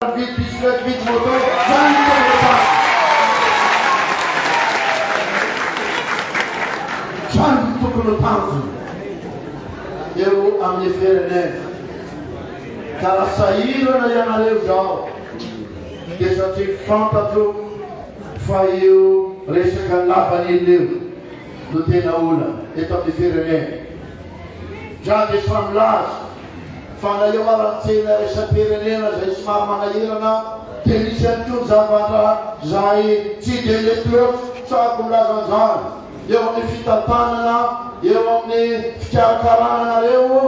Mividy bisikilety, mividy moto, zany no tokony ho tanjona. Zany no tokony ho tanjona eo amin'ny firenena. Ka raha sahirana ianareo izao dia satria fantatro fa io resaka lavanila io no tena olana eto amin'ny firenena. Za dia samy milaza fa na eo ara ny tsena iraisam-pirenena izay somary manahirana dia misy ihany koa ny zavatra izay tsy dia mety loatra, sahako milaza an'izany, eo amin'ny fitantanana, eo amin'ny fikarakarana anareo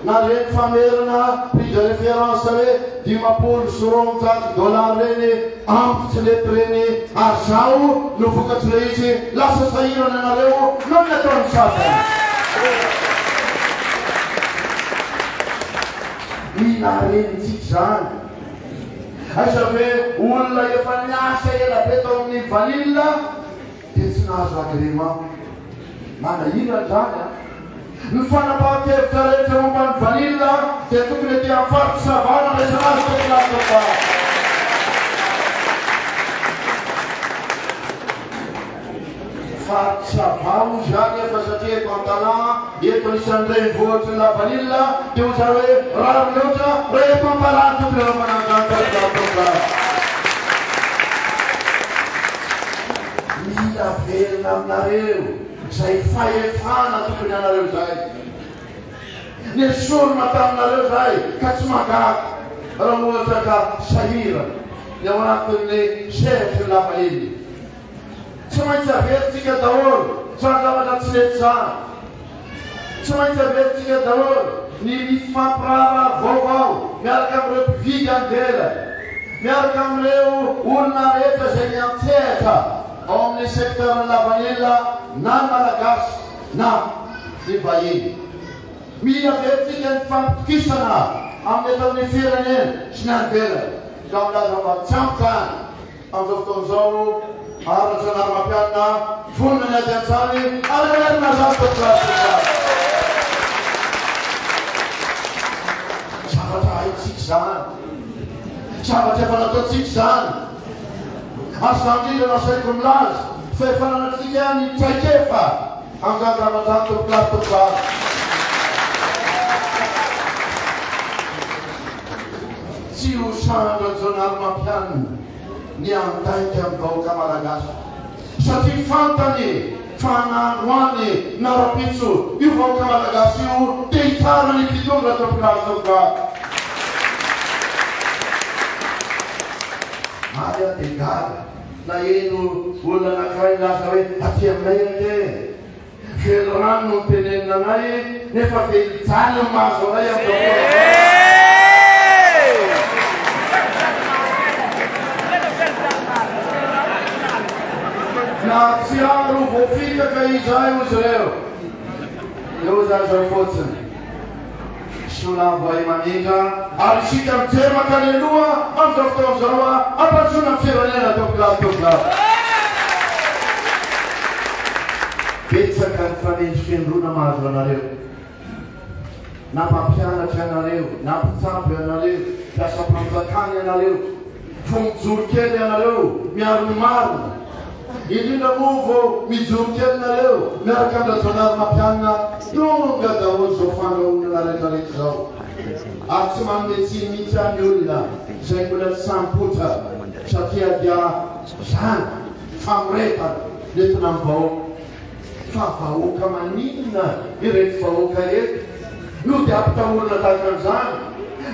na ireny famerana prix de référence hoe 250 dollars ireny amiko tsy mety ireny ary zaho no vokatr'ilay izy lasa sahirana ianareo noho ny ataon'ny sasany. Mila harenintsika izany. Aiza ve olona efa niasa ela be tao amin'ny vanille dia tsy nahazo agrément. Manahirana izany an! Ny fanapahan-kevitra rehetra momba ny vanille dia tokony aty amin'ny faritry Sava nandraisana azy teto Lasitapa. Faritry Sava hozy aho nefa satria eto Antalaha, eto anisan'ny renivohitry ny lavanila dia hoy zareo hoe rariny loatra raha eto Antalaha no tokony hanaovana an'izany teto Lasitapa. Mila averina aminareo. Izay fahefana tokony anareo izay. Nesorina taminareo izay ka tsy mahagaga raha ohatra ka sahirana ny ao anatin'ny sehatry ny lavanila. Tsy maintsy averintsika daholo izany zavatra tsy mety izany. Tsy maintsy averintsika daholo ny mifampiraharaha vaovao miaraka amin'ireo mpividy any ivelany, miaraka amin'ireo olona rehetra izay miantsehatra ao amin'ny secteur ny lavanila na ny Malagasy na ny vahiny. Mila averintsika ny fifampitokisana amin'ny eto amin'ny firenena sy ny any ivelany. Ka milaza fa tsy ampy izany amin'izao fotoana izao ary Rajaonarimampianina vonona ny ady amin'izany ary hamerina izany tompokolahy sy tompokovavy. Zavatra haintsika izany. Zavatra efa nataontsika izany. Ary izany indrindra no asaiko milaza fa efa ananantsika ny traikefa amin'izany zavatra izany tompokolahy sy tompokovavy. Tsy ho sahan-dRajaonarimampianina ny handainga amin'ny vahoaka malagasy satria fantany fa na androany na rahampitso io vahoaka malagasy io dia hitsara ny mpitondra tompokolahy sy tompokovavy. Ary aho dia gaga naheno olona anankiray nilaza hoe aty aminay ange velirano no notenenina anay nefa velijaly no mahazo anay amin'izao fotoana izao. Nahatsiaro ho voafitaka izahay hozy ireo. Dia hoy izahay izao fotsiny. Solavoay mamindra ary isika mijery mankany aloha amin'izao fotoana izao hampandrosoana ny firenena tompokolahy sy tompokovavy. Betsaka ny fanendrikendroana mahazo anareo. Na mpampianatra ianareo, na mpitsabo ianareo, mpiasam-panjakana ianareo. Vao mijoro kely ianareo miaro ny marina. Indrindra moa vao mijoro kely nareo miaraka amin-dRajaonarimampianina tonga daholo izao fandrahonana rehetra rehetra izao. Ary tsy manome tsiny mihitsy aho ny olona izay mbola tsy sahy mipoitra satria dia izany famoretana nentina amin'ny vahoaka. Fa vahoaka maninona ireto vahoaka ireto no dia ampitahorina tahaka an'izany,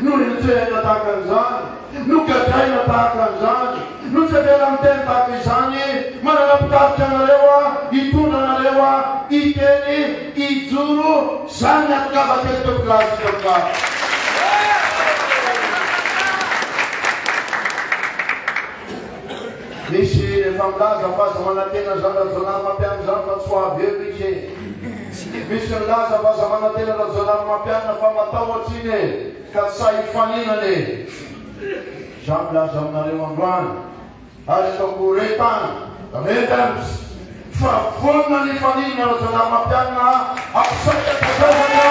no henjehina tahaka an'izany, no gadraina tahaka an'izany, no tsy avela miteny tahaka izany? Manana mpitarika anareo aho, hitondra anareo aho, hiteny, hijoro, izany ny atongavako eto tompokolahy sy tompokovavy. Misy efa milaza fa aza manantena an'izany Rajaonarimampianina izany fa tsy ho avy eo izy e. Misy milaza fa aza manantena Rajaonarimampianina fa matahotra iny e, ka tsy sahy hifaninana e. Izaho milaza aminareo androany ary ataoko re tany, re danitra fa vonona ny hifaninana Rajaonarimampianina hampisaikatra zavatra.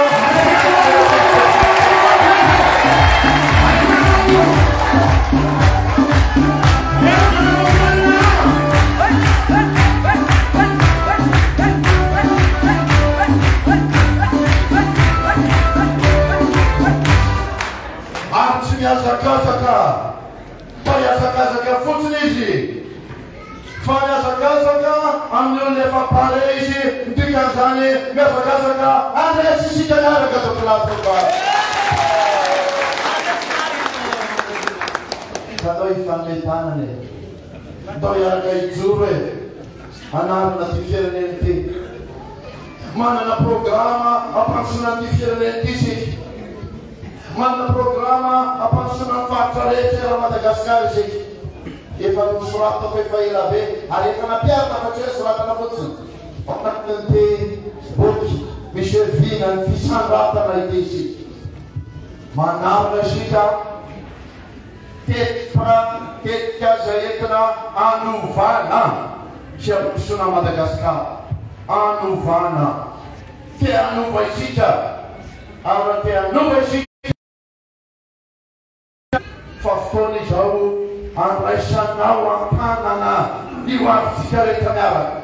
hiezaka fa hiazakazaka fotsiny izy. Fa mihazakazaka amin'ny olona efa pare izy, ny dikan'izany mihazakazaka handresy isika miaraka tompolahy tompovavy. Ka ndao hifanome tanana e, ndao hiaraka hijoro e, hanarina ity firenena ity. Manana programa hampandrosoana an'ity firenena ity isika. Manana programa hampandrosoana ny faritra rehetra eran'i Madagasikara isika. Efa nosoratako efa ela be ary efa nampiharina fa tsy hoe soratana fotsiny. Ao anatin'ity boky misy hoe Vinan'ny fisandratana ity isika. Manarina isika tetika tetika izay entina hanovana sy hampandrosoana an'i Madagasikara. Hanovana. Te hanova isika ary raha te hanova isika fa fotoana izao handraisanao an-tanana ny ho avintsika rehetra miaraka.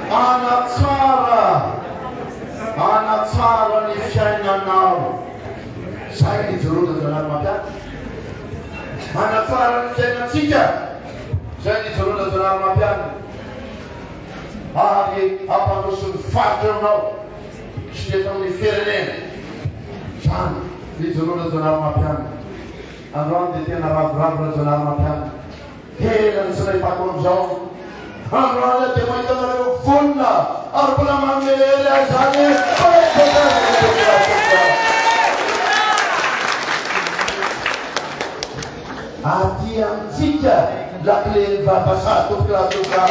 Hanatsara, hanatsara ny fiainanao. Izay ny ijoroana Zanahary mampianatra. Hanatsara ny fiainantsika. Izay ny ijoroana Zanahary mampianatra. Ary hampandroso ny faritra eo aminao sy ny eto amin'ny firenena. Izany ny ijoroana Zanahary mampianatra. Androany dia tena ravoravo Rajanahary mampianatra. Ela no tsy nahitako an'izao. Androany aho dia mahita anareo vonona ary mbola manome hery ahy izany. Aty amintsika lakilen'ny vavasaha tompoko raha tompoko.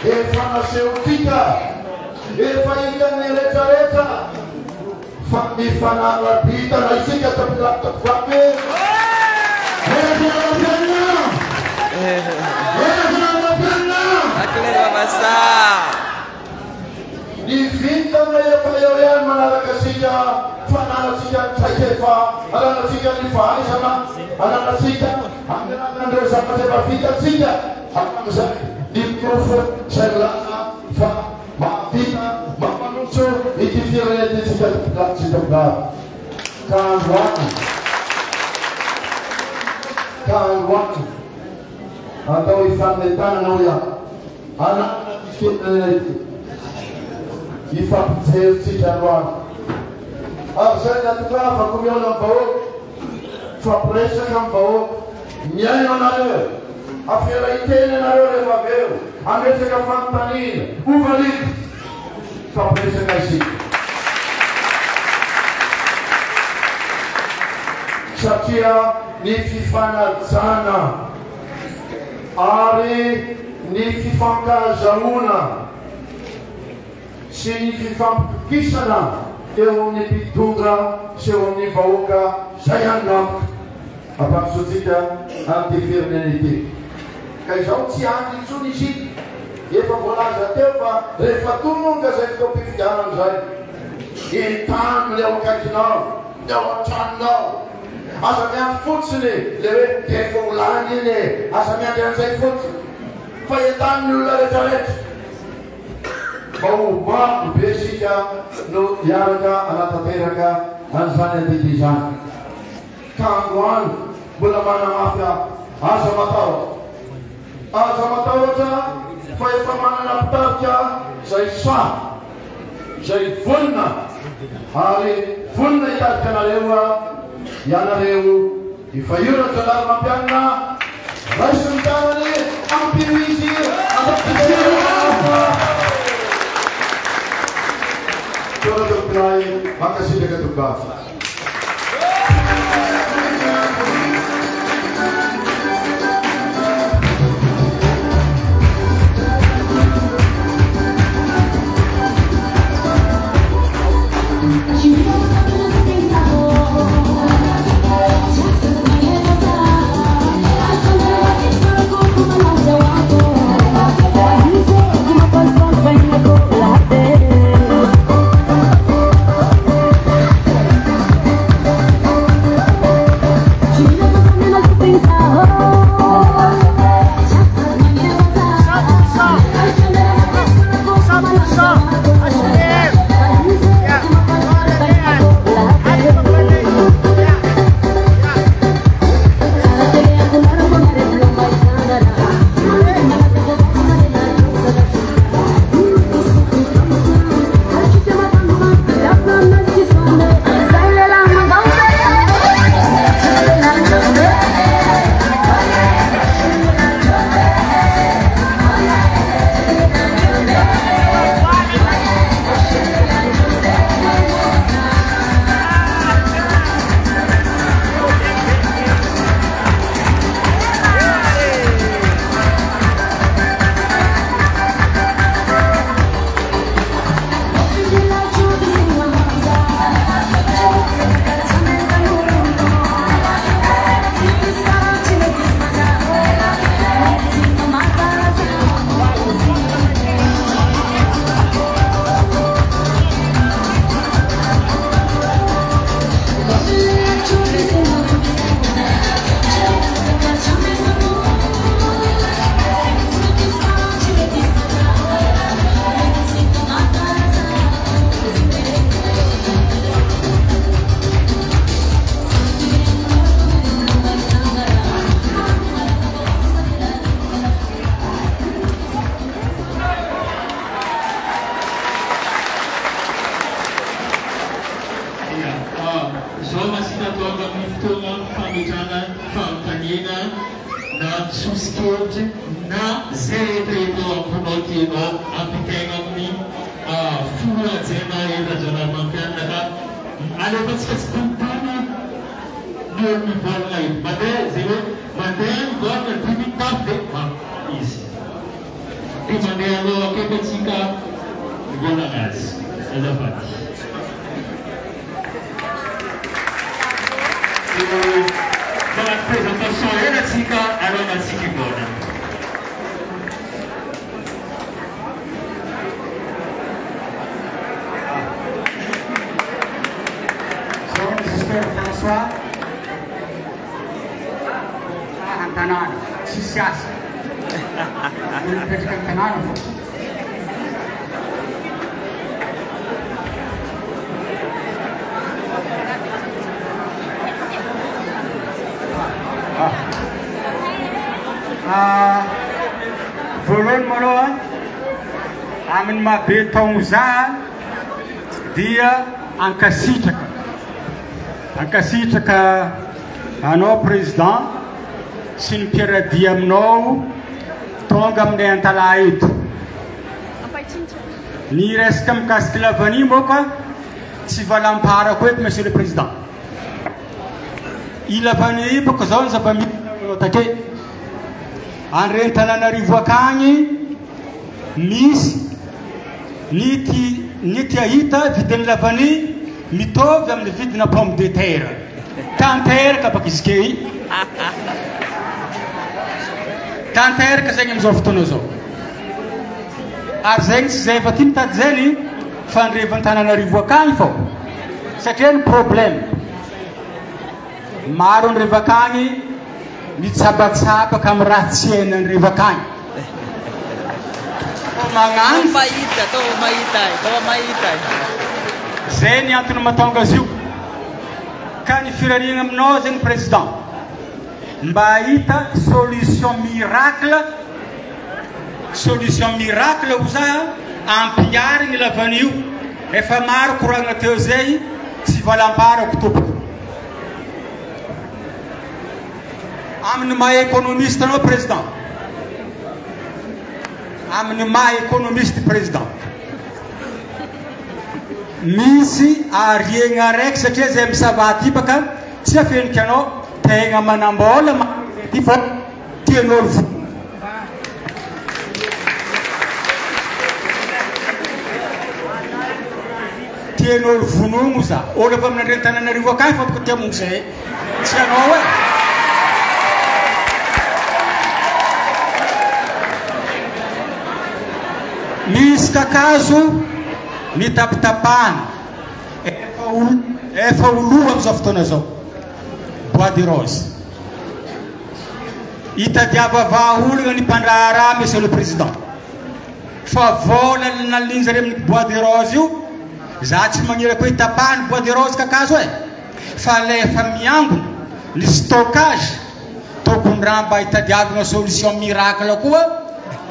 Efa nasehontsika, efa hitan'ny rehetrarehetra. Fa mifanara-bintana isika tompokolahy tompovavy. Ny vintana efa eo ihany manaraka isika fa ananantsika ny traikefa, ananantsika ny fahaizana, ananantsika amin'ny alalan'ireo zavatra efa vitantsika hatramin'izay ny porofo izay milaza fa Mahavita mampandroso ity firenena ity isika tompokolahy sy tompovavy. Ka androany, ka androany, andao hifanome tanana hoy aho, hanangana ity firenena ity. Hifampijery tsika androany. Ary izay ny atongavako mihaona amin'ny vahoaka, mifampiresaka amin'ny vahoaka, mihaino anareo, avela hiteny ianareo rehefa avy eo, hametraka fanontaniana, hovaliako, mifampiresaka isika. Satria ny fifanajana ary ny fifankahazahoana sy ny fifampitokisana eo amin'ny mpitondra sy eo amin'ny vahoaka izay ihany no antoka hampandrosoantsika an'ity firenena ity. Ka izao tsy andry intsony isika, efa voalaza teo fa rehefa tonga izay fotoam-pifidianana izay, entano ny ao akaikinao, ny ao an-tranonao, aza miandry fotsiny le hoe dia efa ho lany iny e, aza miandry an'izay fotsiny fa entano ny olona rehetrarehetra. Mba ho maro be isika no hiaraka hanatanteraka an'izany adidy izany. Ka androany mbola manamafy aho, aza matahotra. Aza matahotra fa efa manana mpitarika izay sahy, izay vonona ary vonona hitarika anareo ianareo. Efa io Rajaonarimampianina, raiso ny tanany, ampio izy hanao Misaotra tompokolahy, mankasitraka tompovavy. soso-kevitry na zay rehetra eto am-ponao tianao ampitaina amin'ny Filoha hajaina Hery Rajaonarimampianina ka alefantsika tsitontony ny eo amin'ny baolina io. Mandeha izay hoe mandeha ny baolina dimy mitafy dia mamaly izy. Dia mandeha aloha akaiky antsika mivolagna azy. Azafady. Dia magnano présentation hely antsika alohan'ny antsika hivolagna. Jean Giscard François, an-tanàna, tsisy asa. Olo mipetraka an-tanàna fô. Ah. Voalohany maloha, amin'ny maha be taogno za dia ankasitraka, ankasitraka anao président sy ny mpiara-dia aminao tonga aminay Antalaha eto. Ny resaka mikasiky la vanille moa ka tsy valamparako eto monsieur le président. I la vanille io bôka zao ny zava-misy aminao take. Any Renitananarivo akagny misy ny ti ny tia hita vidin'ny la vanille mitovy amin'ny vidina pomme de terre. Tanteraka baka izy ke i. Tanteraka zegny amizao fotoana zao. Ary zegny tsy zay efa ty mitady zegny fa ny Revantananarivo akagny fô. Satria ny problème maro ny revakagny mitsabatsabaka amin'ny raha tsy hainany revakagny. Tô magnano. Mahita, tô mahita, tô mahita. Zay ny antony mahatonga azy io. Ka ny firariagna aminao zegny président mba hahita solution miracle, solution miracle ho za ampiharigny lavanio io. Efa maro koragna teo zay tsy valamparako tompoko. Amin'ny maha économiste anao président, amin'ny maha économiste président, misy ariegna araiky satria zay misava aty baka tsy afeniky anao tegna manambola ty fa tian'olo fo. Tian'olo vonono za. Olo avy amin'Andriantananarivo akany fa baka tia hamono zay. Tsy anao e. Misy kakazo nitapitapahana efa ho efa ho lo amin'izao fotoana izao. Bois de rose. Hitadiava vahaolana ny mpandraharaha Monsieur le Président. Fa vola nalinjary amin'ny bois de rose io, za tsy magniraka hoe tapahany bois de rose kakazo e. Fa le efa miangona ny stockage tokony raha mba hitadiavana solution miracle koa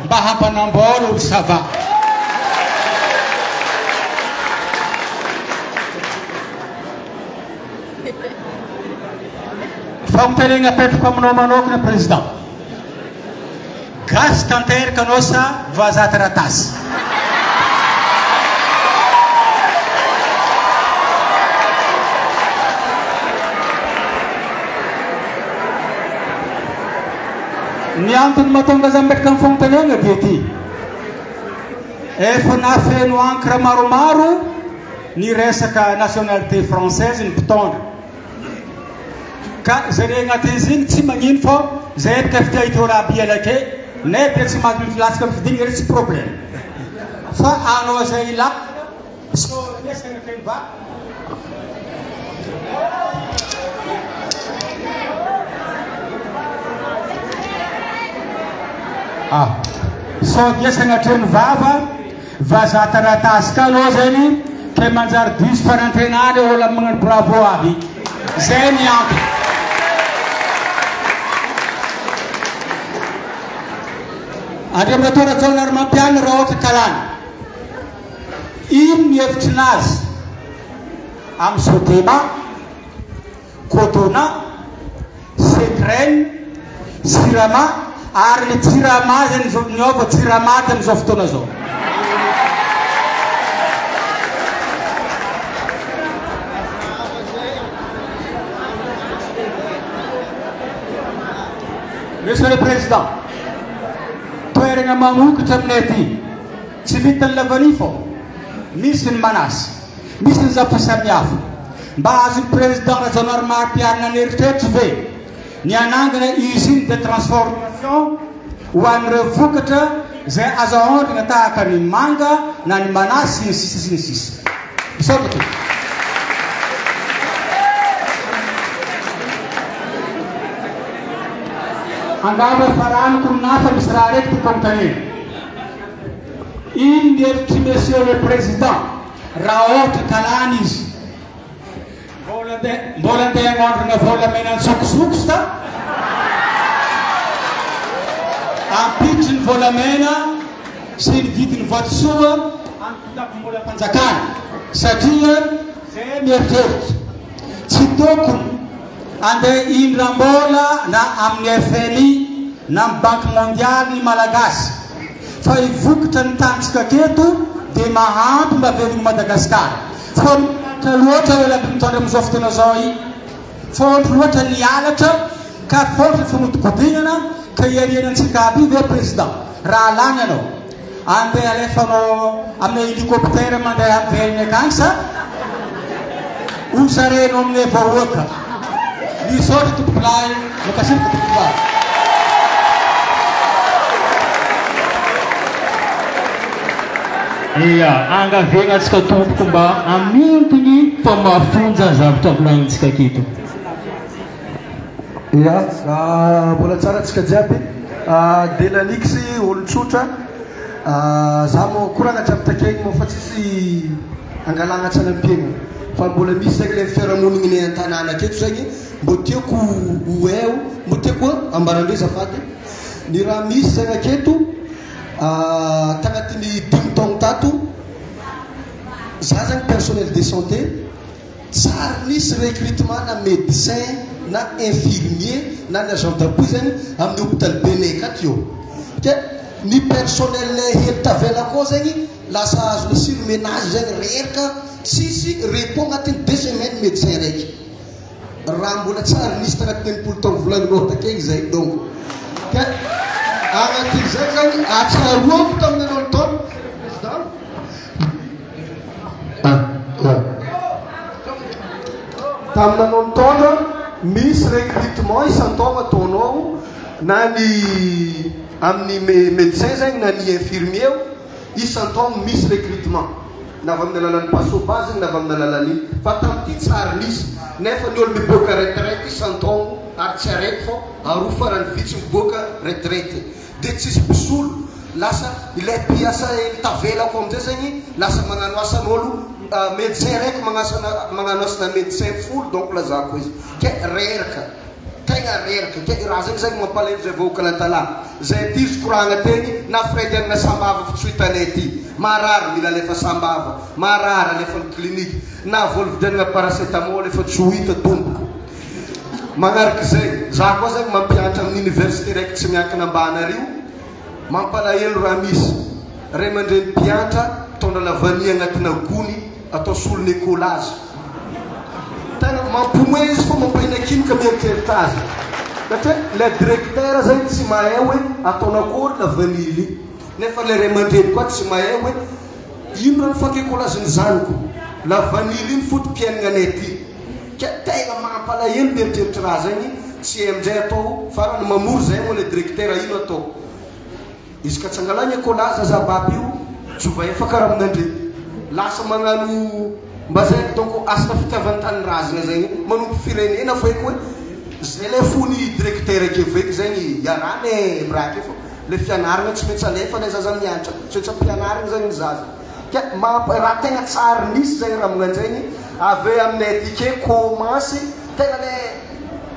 mba hampanambola olo ça va. Fanontaniana apetrako aminao manokana président. Gasy tanteraka anao sa vazaha taratasy? Ny antony mahatonga azy ametraka ny fanontaniana dia ity. Efa nafeno encre maromaro ny resaka nationalité française ny mpitondra. Ka zare agnatin'izy igny tsy magnino fô zay bka fitia itoraby elake ne dia tsy mahazo milatsaka amin'ny fidigna zare tsy problème fa anao zay ilatsaka sao dia sagnatria ny vava. Ah. Sao dia sagnatria ny vava Vazaha taratasy ka anao zegny ke manjary diso fanantenana olo aby magnano bravo aby. Zay ny antony. Andriamatoa Rajaonarimampianina raha ohatra ka lany, ino ny hevitrinazy amin'ny Sodema? Cotona, Secren, Sirama. Ary ny jirama izay niova jiramaty amin'izao fotoana izao. Monsieur le Président, toerana mamokatra aminay aty, tsy vitan'ny lavanille fô, misy ny manasy, misy ny zavatra samihafa. Mba azon'ny Président Rajaonarimampianina an'eritreritra ve ny hanangana usine de transformation ho an'ireo vokatra izay azo aondrana tahaka ny manga na ny manasy sy ny sisa sy ny sisa. Misaotra tompoko. Angamba efa ranoko ny nafa misy raha araiky tiako anontaniana. Ino ny hevitr'i Monsieur le Président raha ohatra ka lany izy? Mbola andeha mbola andeha hagnondrana volamena antsokosoko sa? Ampiditry ny volamena sy ny vidin'ny vatosoa amin'ny kitapom-bolam-panjakana satria zay mieritreritra tsy tokony andeha hindram-bola na amin'ny FMI na amin'ny Banky Mondialy ny Malagasy fa hivokitra ny tanintsika aketo dia mahampy mba velogno Madagasikara. Fôntra loatra eo elaby mitondra amin'izao fotoana izao i. Fôntro loatra ny halatra ka fôntro ny fagnodikodinana ka iarianantsika aby io ve président raha lany ianao andeha alefanao amina hélicoptère mandeha miverina akagny sa ho sarenao aminay vahoaka. Misaotra tompokolahy, mankasitraka tompokolahy. Ia, angaviana antsika tompoko mba hamintiny fa mafonja ny zavatra volagnintsika aketo. Ia, mbola tsara antsika jiaby. Delanix olon-tsotra. Za moa koragna hatramin'ny takegny moa fa tsisy angalagna tsanam-piainana. Fa mbola misy zegny le fiarahamonigny an-tanàna aketo zegny mbô tiako ho hay, mbô tiako ambarandreo azafady. Ny raha misy zegny aketo tagnatin'ny dimy taogno tato, za zegny personnel de santé, Tsary nisy recrutement na medecin na infirmier na ny agent d'appui zegny amin'ny hôpital be-nay akato io. Ke ny personnel hely tavela akao zegny lasa azona surmenage zegny reraka tsisy repos agnatin'ny deux semaines medecin raiky. Raha mbola tsary nisy tagnatin'ny 60 taogno volagninao takegny zay donc. Ke agnatin'izay zany ahatsiaroako tamin'ny anao nitaona président. Tamin'ny nanao ny taona, misy recrutement isan-taona ataonao na ny amin'ny médecin zegny na ny infirmier isan-taona misy recrutement na avy amin'ny alalan'ny pasoba zegny na avy amin'ny alalan'ny fa tamin'ity tsy ary nisy nefa ny olo miboaka retraite isan-taogno ary tsy araiky fô aroa farany vitsy miboaka retraite Dia tsisy mpisolo, lasa ilay mpiasa eny tavelako amin'izay zegny lasa magnano asan'olo médecin raiky magnasana magnano asana médecin folo donc lazako izy ke reraka tegna reraka ke raha zegny zegny mampalahelo zay vahoaka l'Antalaha zay aty izy koragna tegny na frais dianana sambava fa tsy ho hitanay aty marary mila alefa sambava marary alefa ny clinique na vola vidianana paracetamol efa tsy ho hita tompoko Magnaraka izay, za koa zany mampianatra amin'ny université raiky tsy miankina Ambahanarivo, mampalahelo raha misy ray aman-dreny mpiantra mitondra lavania agnatina gony atao solon'ny écolage. Tegna mampimoehy izy fô mampahinakinoka mieritreritra azy. Satria ilay directeur zany tsy mahay hoe ataonao akory lavanille io. Nefa ilay ray aman-dreny koa tsy mahay hoe ino raha ny fakekolage-n'ny zanako. Lavanille io ny foto-piaignanay aty. Ka tegna mampalahelo mieritreritra raha zegny, tsy hay amizay atao, farany mamory zahay moa le directeur ino atao, izy ka tsy angalagna écolage aza baby io tsy ho vahefa karaha aminandre, lasa magnano mba zay donc asana fitiavan-tanindrazagna zegny manompo firenena feky hoe zay le fony directeur ake feky zegny iarahana e miraha ake fa le fianaragna tsy maintsy alefa le zaza mianatra, tsy maintsy ampianarigna zegny ny zaza. Ka mamp raha tegna tsary nisy zegny raha magnanjegny avy aminay aty ke commence tegna le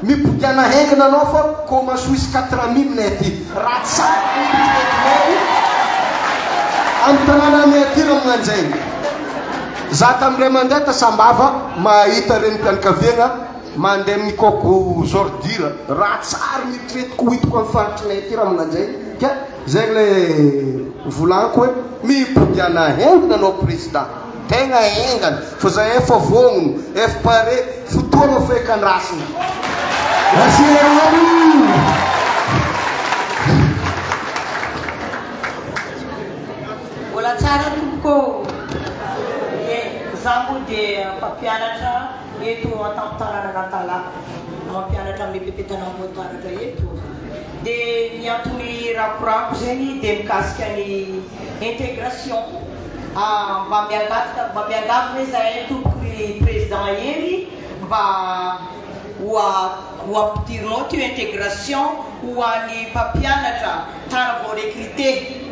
mipodiana haingana anao fa commence ho hisy quatre mille nay aty raha tsary traitement amy tanànanay aty raha magnanjegny za tamy ray aman-dreny ta Sambava mahita renim-pianakaviagna. Mandeha amin'ny coque ordure, raha tsary mieritreretiko ho hitako amin'ny faritrinay aty raha magnanjay ka zay le volaniko hoe mimpodiana haingana anao président, tegna haingana fa zahay efa vognona, efa pare, fotoagna feky andrasana. Merci Raoul. Mbola tsara tompoko ô! Ie, za moa dia mpampianatra eto an-tampon-tanànan'Antalaha, mampianatra amin'ny EPP Tanamboataratra eto. Dia ny antony rakorako zegny dia mikasika ny intégration. Mba miangataka, mba miangavy hoe zahay tompoko ry Président Hery mba ho ho ampidirinao ty intégration ho an'ny mpampianatra tara vao recruter.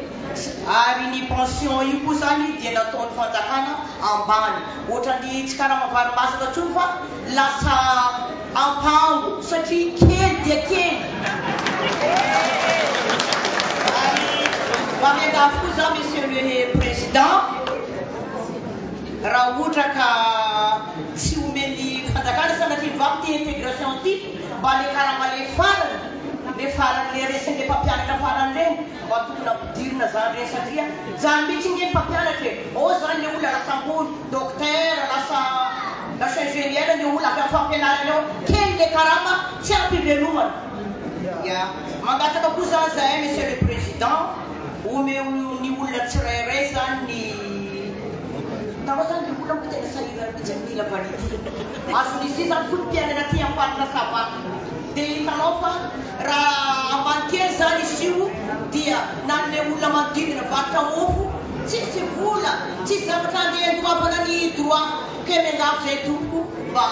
Ary ny pension io koa zany dia nataon'ny fanjakana ambany. Ohatran'ny tsy karama vary masaka intsony fa lasa ampango satria kely dia kely. Ary mba miangavy koa za Monsieur le Président raha ohatra ka tsy omen'ny fanjakana sanatria ny vako ity intégration ity mba le karama le farany, le farany le resin'le mpampianatra farany reny. Mba tokony ampidirina zany reny satria zany mihitsy nge ny mpampianatra e! Ao zany le olona lasa ambony, docteur, lasa lasa ingénieur le olona avy amin'ny fampianarana eo, kely le karama tsy ampy ivelomana. Ya. Mangataka koa zany zahay monsieur le président, omeo ny olona tsirairay zany ny Hitanao zany le olona moa tena sahirana mihitsy amin'ity lavanille ity. Azon'izy ity zany foto-piainana aty amin'ny faritra Sava. Dia hitanao fa Raha ambany kely zany izy io dia na ny le olona manodidina mivarotra mofo tsisy vola tsisy zavatra andeha andoavana ny droit ke miangavy zay tompoko mba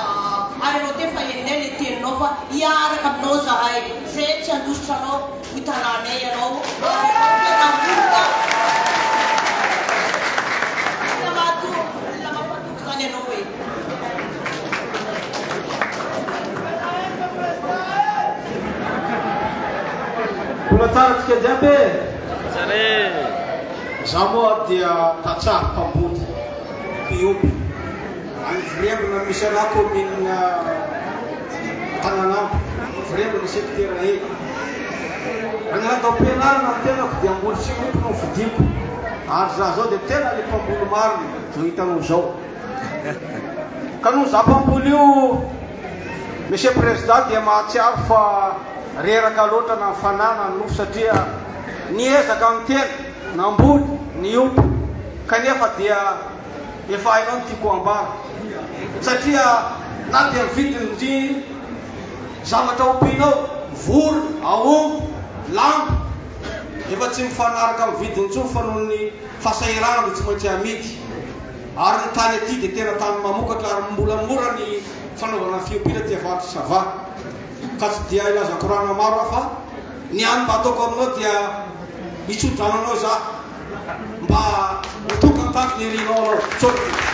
ary anao te fa henonay le teninao fa hiaraka aminao zahay zay tsy handositra anao ho tanànay ianao ary ianao tena olona olona mahatoky olona mafatoky zany ianao e. Mbola tsara tsika jiaby e! Tsara e! Za moa dia tantsaha mpamboly, mpiompy, any Vrembona misy anah commune Tananambo, Vrembona secteur E. Raha niala tao am-pianarana ny tenako dia hamboly sy hiompy no nofidiko, ary za zao dia tena le mpamboly marina, zao hitanao zao. Ka noho za mpamboly io Monsieur Président dia mahatsiaro fa reraka loatra na ny fanahy na ny nofo satria niezaka ny tena, namboly, niompy kanefa dia efa hainao ny tiako ambara satria na dia ny vidin'ny zavatra ompianao, vorona, aomby, lambo, efa tsy mifanaraka amin'ny vidiny intsony fa noho ny fahasahiranana dia tsy maintsy amidy. Ary ny tany aty dia tena tany mamokatra ary mbola mora ny fanaovana ny fiompiana aty avaratry Sava. Ka tsy dia hilaza korana maro aho fa ny hany mba ataoko aminao dia hitsodrano anao izaho mba ho tonga ny tanjona irinao anao. Misaotra tompoko.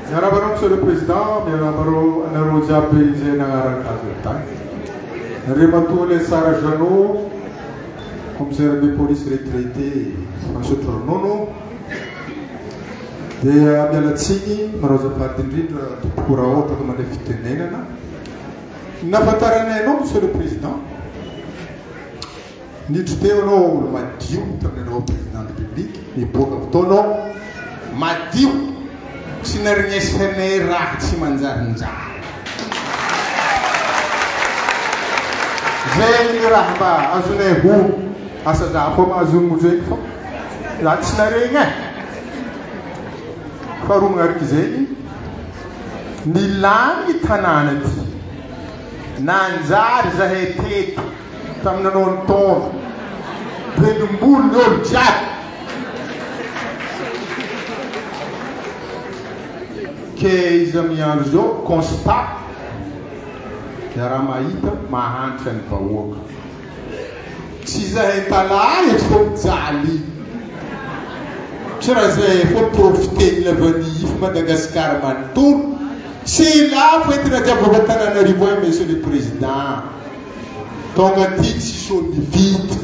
Miarahaba anao Monsieur le Président, miarahaba anareo jiaby izay nagnaraka azy tany. Andriamatoa Letsara Jeannot, commissaire de police retraité misotro ronono, dia miala tsiny manao azafady indrindra tompoko raha ohatra ka mandray fitenenana. Ny nahafantaranay anao Monsieur le Président, Niditra teo ianao olo madio tamin'ny anao président république niboaka avy tao anao madio tsy narignesanay raha tsy manjarinjary zegny ny raha mba azonay hono asa za koa mahazo hono zegny fa za tsy naregny e faharoa magnariky zegny nilany tanàna ty nanjary zahay teto Tamin'ny nanao ny taona velom-bolo ny olo jiaby. Ke izy amin'ny andro izao constat dia raha mahita mahantra ny vahoaka. Tsy izahay Antalaha eto fô mijaly. Tsy raha zahay fô mi-profiter ny la vanille fa Madagascar manontolo. Tsy lafo entina jiaby avy Antananarivo any Monsieur le Président. Tonga aty tsisy olo mividy.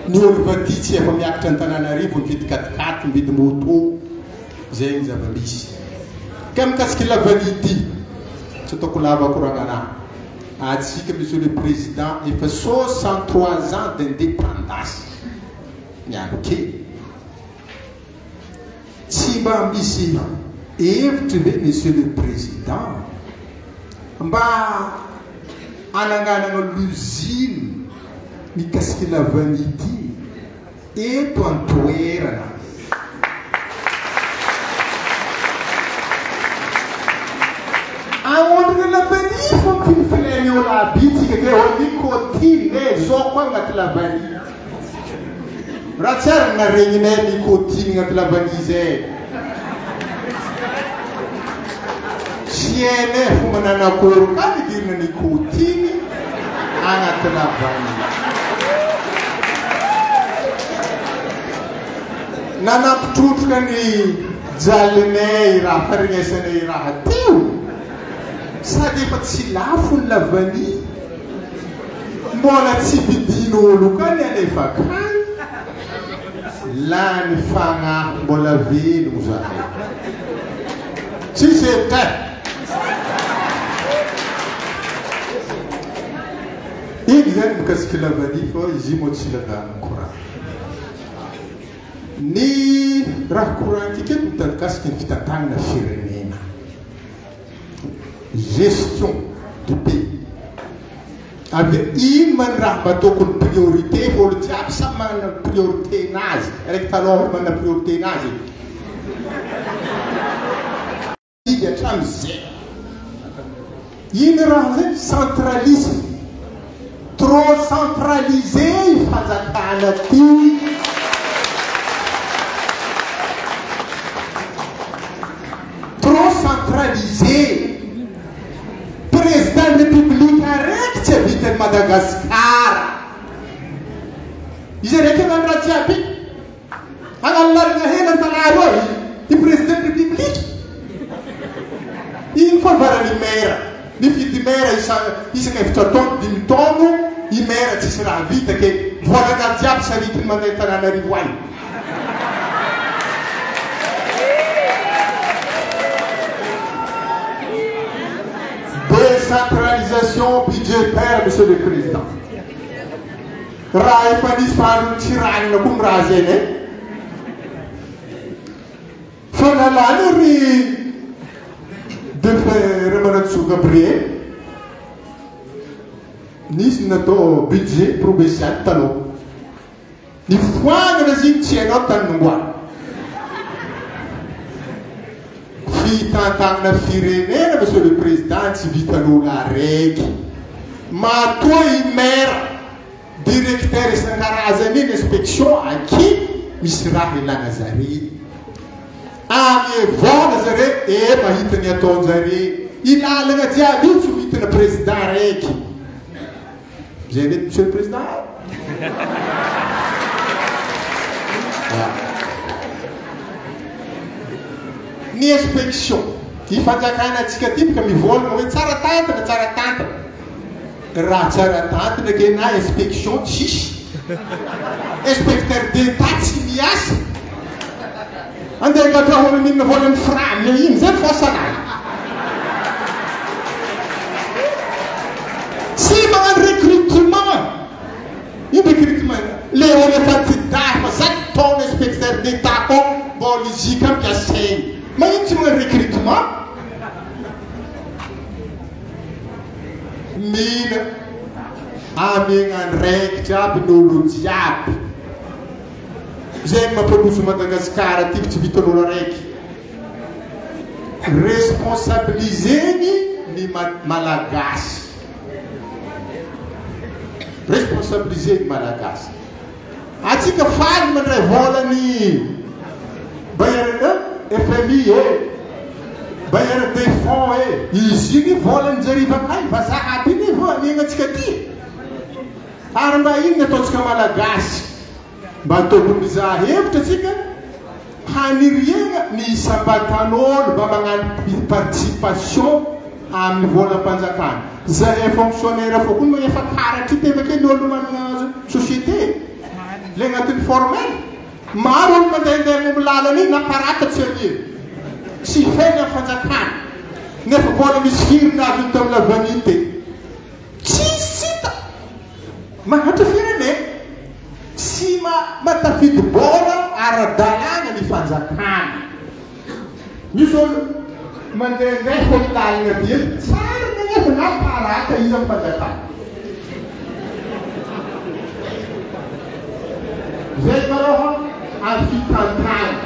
Ny olo aty tsy efa miakatra Antananarivo mividy quat-quat, mividy moto, zay ny zava-misy. Ka mikasiky la vanille ity, tsy ataoko lava koragna anah. Atsika Monsieur le Président efa 63 ans d'indépendance miandry kely. Tsy mba misy hevitry ve Monsieur le Président mba hananganana l'usine mikasiky la vanille ity eto an-toerana? Agnondrina la vanille fô mifilifilainy eo laby io tsika ke ô nicotine e, zao koa agnaty la vanille. Raha tsy ary naregninay nicotine agnaty la vanille zay. Tsy hainay fomba nanakôry ka nidirina nicotine agnaty la vanille. Nanampitrotroka ny jalinay raha faregnesanay raha teo, sady efa tsy lafo ny la vanille. Mbola tsy vidin'olo koa ny alefa akany, lany fagnahy mbola velogno zahay. Tsisy hevitra eh! Iny zany mikasiky la vanille fa izy io moa tsy ilana courant. Ny raha courant ty aketo mitady ny fitantanana firenena. Gestion du pays. Avy eo ino ma ny raha mba tokony priorité fa olo jiaby samy manana ny priorité nazy, araiky taloha manana priorité nazy e. Didy hatramin'izay. Ino raha zay? Centralisme. Trop centralisé i fanjakana ty. Trop centralisé. Président République araiky tsy havitan'i Madagasikara. Izy araiky hagnano raha jiaby. Hagnano lalagna hena an-tanà roa i Président République. Iny koa ambaran'i maire. Nifidy maire isaka efatra taono, dimy taono i maire tsisy raha vita ke voalana jiaby sarikiny mandeha Antananarivo any. Décentralisation budgétaire Monsieur le Président. Raha efa nisy faharoa tsy ragnina koa ny raha zegny e. Fa nalana ry Delphin Ramanantsoa Gabriel, nisy ny natao budget provincial taloha. Ny foanana izy iny tsy hainao tany nomboana. Fitantanana firenena Monsieur le Président tsy vitan'olo araiky. Matoa i maire, directeur isan-karazany iny inspection aky misy raha ilana zare. Amy vola zare e mahita ny ataon-jare. I lalagna jiaby io tsy ho vitana président araiky. Zay ndraiky Monsieur le Président e. Ny inspection, ty fanjakana antsika ty boka mivolagna hoe tsara tantana, tsara tantana. Raha tsara tantana ke na inspection tsisy. Inspecteur d'Etat tsy miasa. Andeha angadraho amin'inona volan'ny fram iny, zay ny fahasalana. Tsy magnano recrutement. Ino recrutement? Le olo efa anti-dahy efa zato taona inspecteur d'Etat koa mbola izy ka ampiasainy. Magnino tsy magnano recrutement? Mila amegna andraikitra aby ny olo jiaby. Zay ny mampandroso Madagascar aty fa tsy vitan'olo araiky. Responsabiliser-ny ny Malagasy. Responsabiliser ny Malagasy. Atsika faly mandray vola ny bailleur FMI e, bailleur des fonds e. Izy iny volan'ny jarivanay vazaha aby iny vo amiagna-tsika aty. Ary mba inona ataontsika Malagasy? Mba tokony mizaha hevitra tsika haniriagna ny isam-batan'olo mba magnano participation amin'ny volam-panjakana. Zahay fonctionnaire fô koa magnefa karatra ity avake ny olo managna société. Le agnatin'ny formel. Maro olo mandehandeha any amin'ny lalana iny na parata tsy anie. Tsy feno amin'ny fanjakana. Nefa vola misy firy ny azony tamin'ny la vanille te. Tsisy tsy hita. Mahantra firenena. Tsy mahatafidi-bola ara-dalàna ny fanjakana. Misy olo mandehandeha fo amin'ny lalana be eto, tsara nefa na parata izy amin'ny fanjakana. Zay malôha amin'ny fitantana.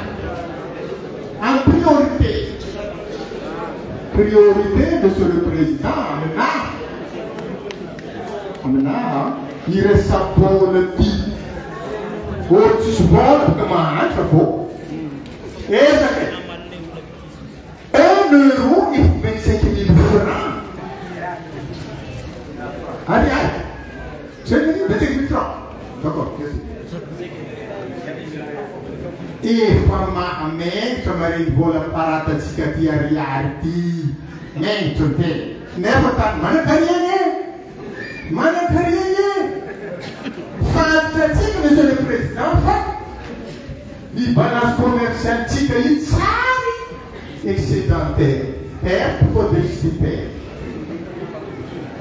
Amin'ny priorité. Priorité Monsieur le Président aminahy, aminahy an, ny resa-bola ty. Olo tsisy vola boka mahantra vao. Ezaka e! Un euro et 25 000 francs ariary. Zay no izy, 25 000 francs. D'accord, merci. Efa mahamenatra maren'ny vola paratantsika aty ariary ty. Menatra ny tena. Nefa tany manan-karena e! Manan-karena e! Fantatsika Monsieur le Président fa Ny balance commerciale tsika io tsary excedentaire, perte fô déficitaire.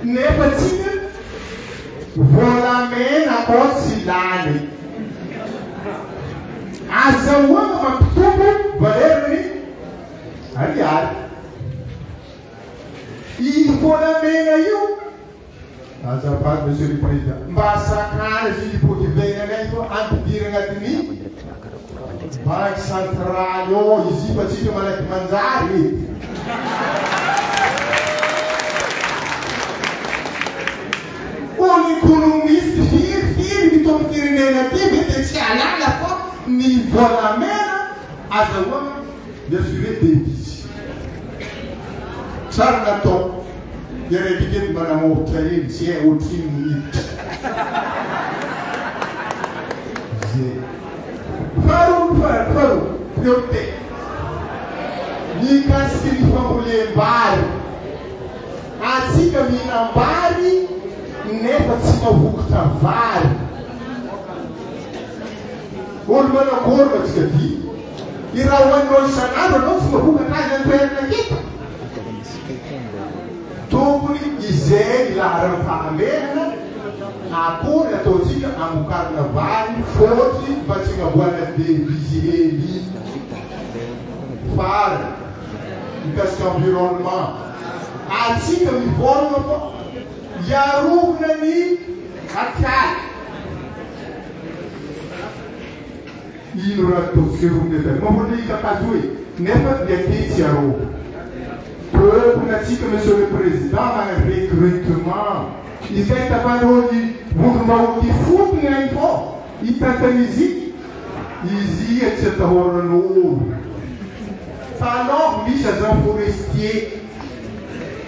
Nefa tsika volamena akao tsy lany. Azahoana mampitombo valeur ny ariary. Io volamena io Azafady Monsieur le Président, mba sakana izy io hipotivaina anay fa ampidirina agnatin'ny Banque centrale ao izy io fa tsika malaky manjary e. Olo économiste firy firy mitompy firenena ty ve dia tsy ahalala fa ny volamena azahoana mi-assurer devise. Tsara natao. Dia rehefa eto mba namoritra hely tsy hay ohatrino ny hiditra. Zay. Faharoa, faharoa, priorité. Mikasika ny fambolem-bary. Antsika mihinam-bary nefa tsy mahavokatra vary. Olo manakory ma tsika ty? I raha hohaninao isan'andro anao tsy mahavokatra azy an-toerana aketo. Tokony izay ny laharam-pahamehana akory ataontsika amokarana vary fôtry mba tsy agnaboahana devise hely farany mikasika environnement atsika mivôlagna fa hiarovana ny atiala. Ino raha ataontsika eo amin'ny événement hoy le kakazo e! Nefa ny aty tsy arova. Tokony atsika Monsieur le Président magnano recrutement izay tapan'ireo ny vondrom-bahoaka ifotony agny fô hitantan'izy izy ia tsy atahoran'olo. Taloha misy agent forestier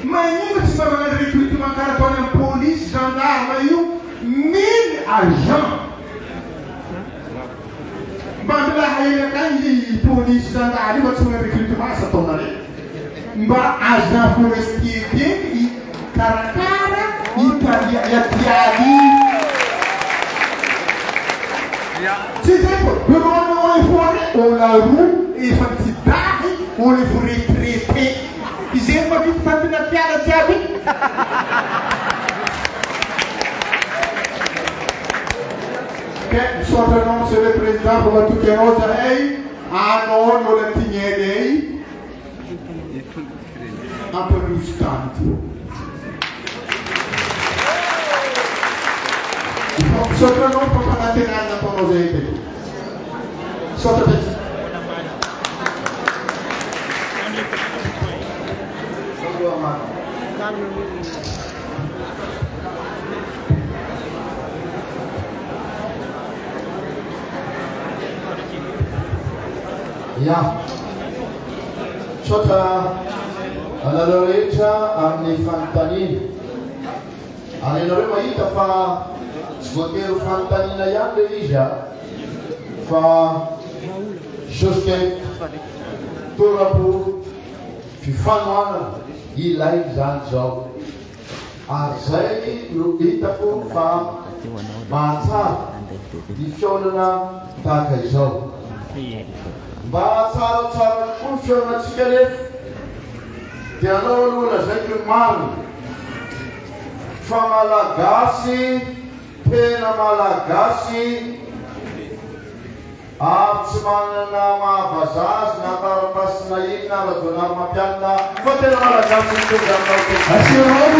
magnino tsy mba magnano recrutement karaha ataony amin'ny police, gendarme io mille agents. Mba milaha ela kay i police zandary io fa tsy mahay recrutement asa ataonareo. Mba agent forestier be i karakara i atialy io. Tsy zay fa bureau ny eaux et forêt olo roa efa tsy dahy olo efa retraité. Izay mahavita tantina fiara jiaby. Ka misaotra anao Monsieur le Président fa matoky anao zahay, anao no olo tignenay hampandroso tany ty. Misaotra anao fampanantenana nataonao zahay teto. Misaotra betsaka. Ya. Misaotra anareo rehetra amin'ny fanontaniana. Ary ianareo mahita fa tsy voatery ho fanontaniana ihany ilay izy a, fa soso-kevitra, tora-po, fifanohanana, ilaina izany izao. Ary izay no hitako fa mahatsara. ny fihaonana tahaka izao. Mba hahatsaratsara kokoa ny fihaonantsika anefa dia alao aloha lazaiko ny marina fa Malagasy tena Malagasy ary tsy manana maha vazaha azy na taratasy na inona Rajaonarimampianina fa tena Malagasy mitovy aminao tompoko. Asehao!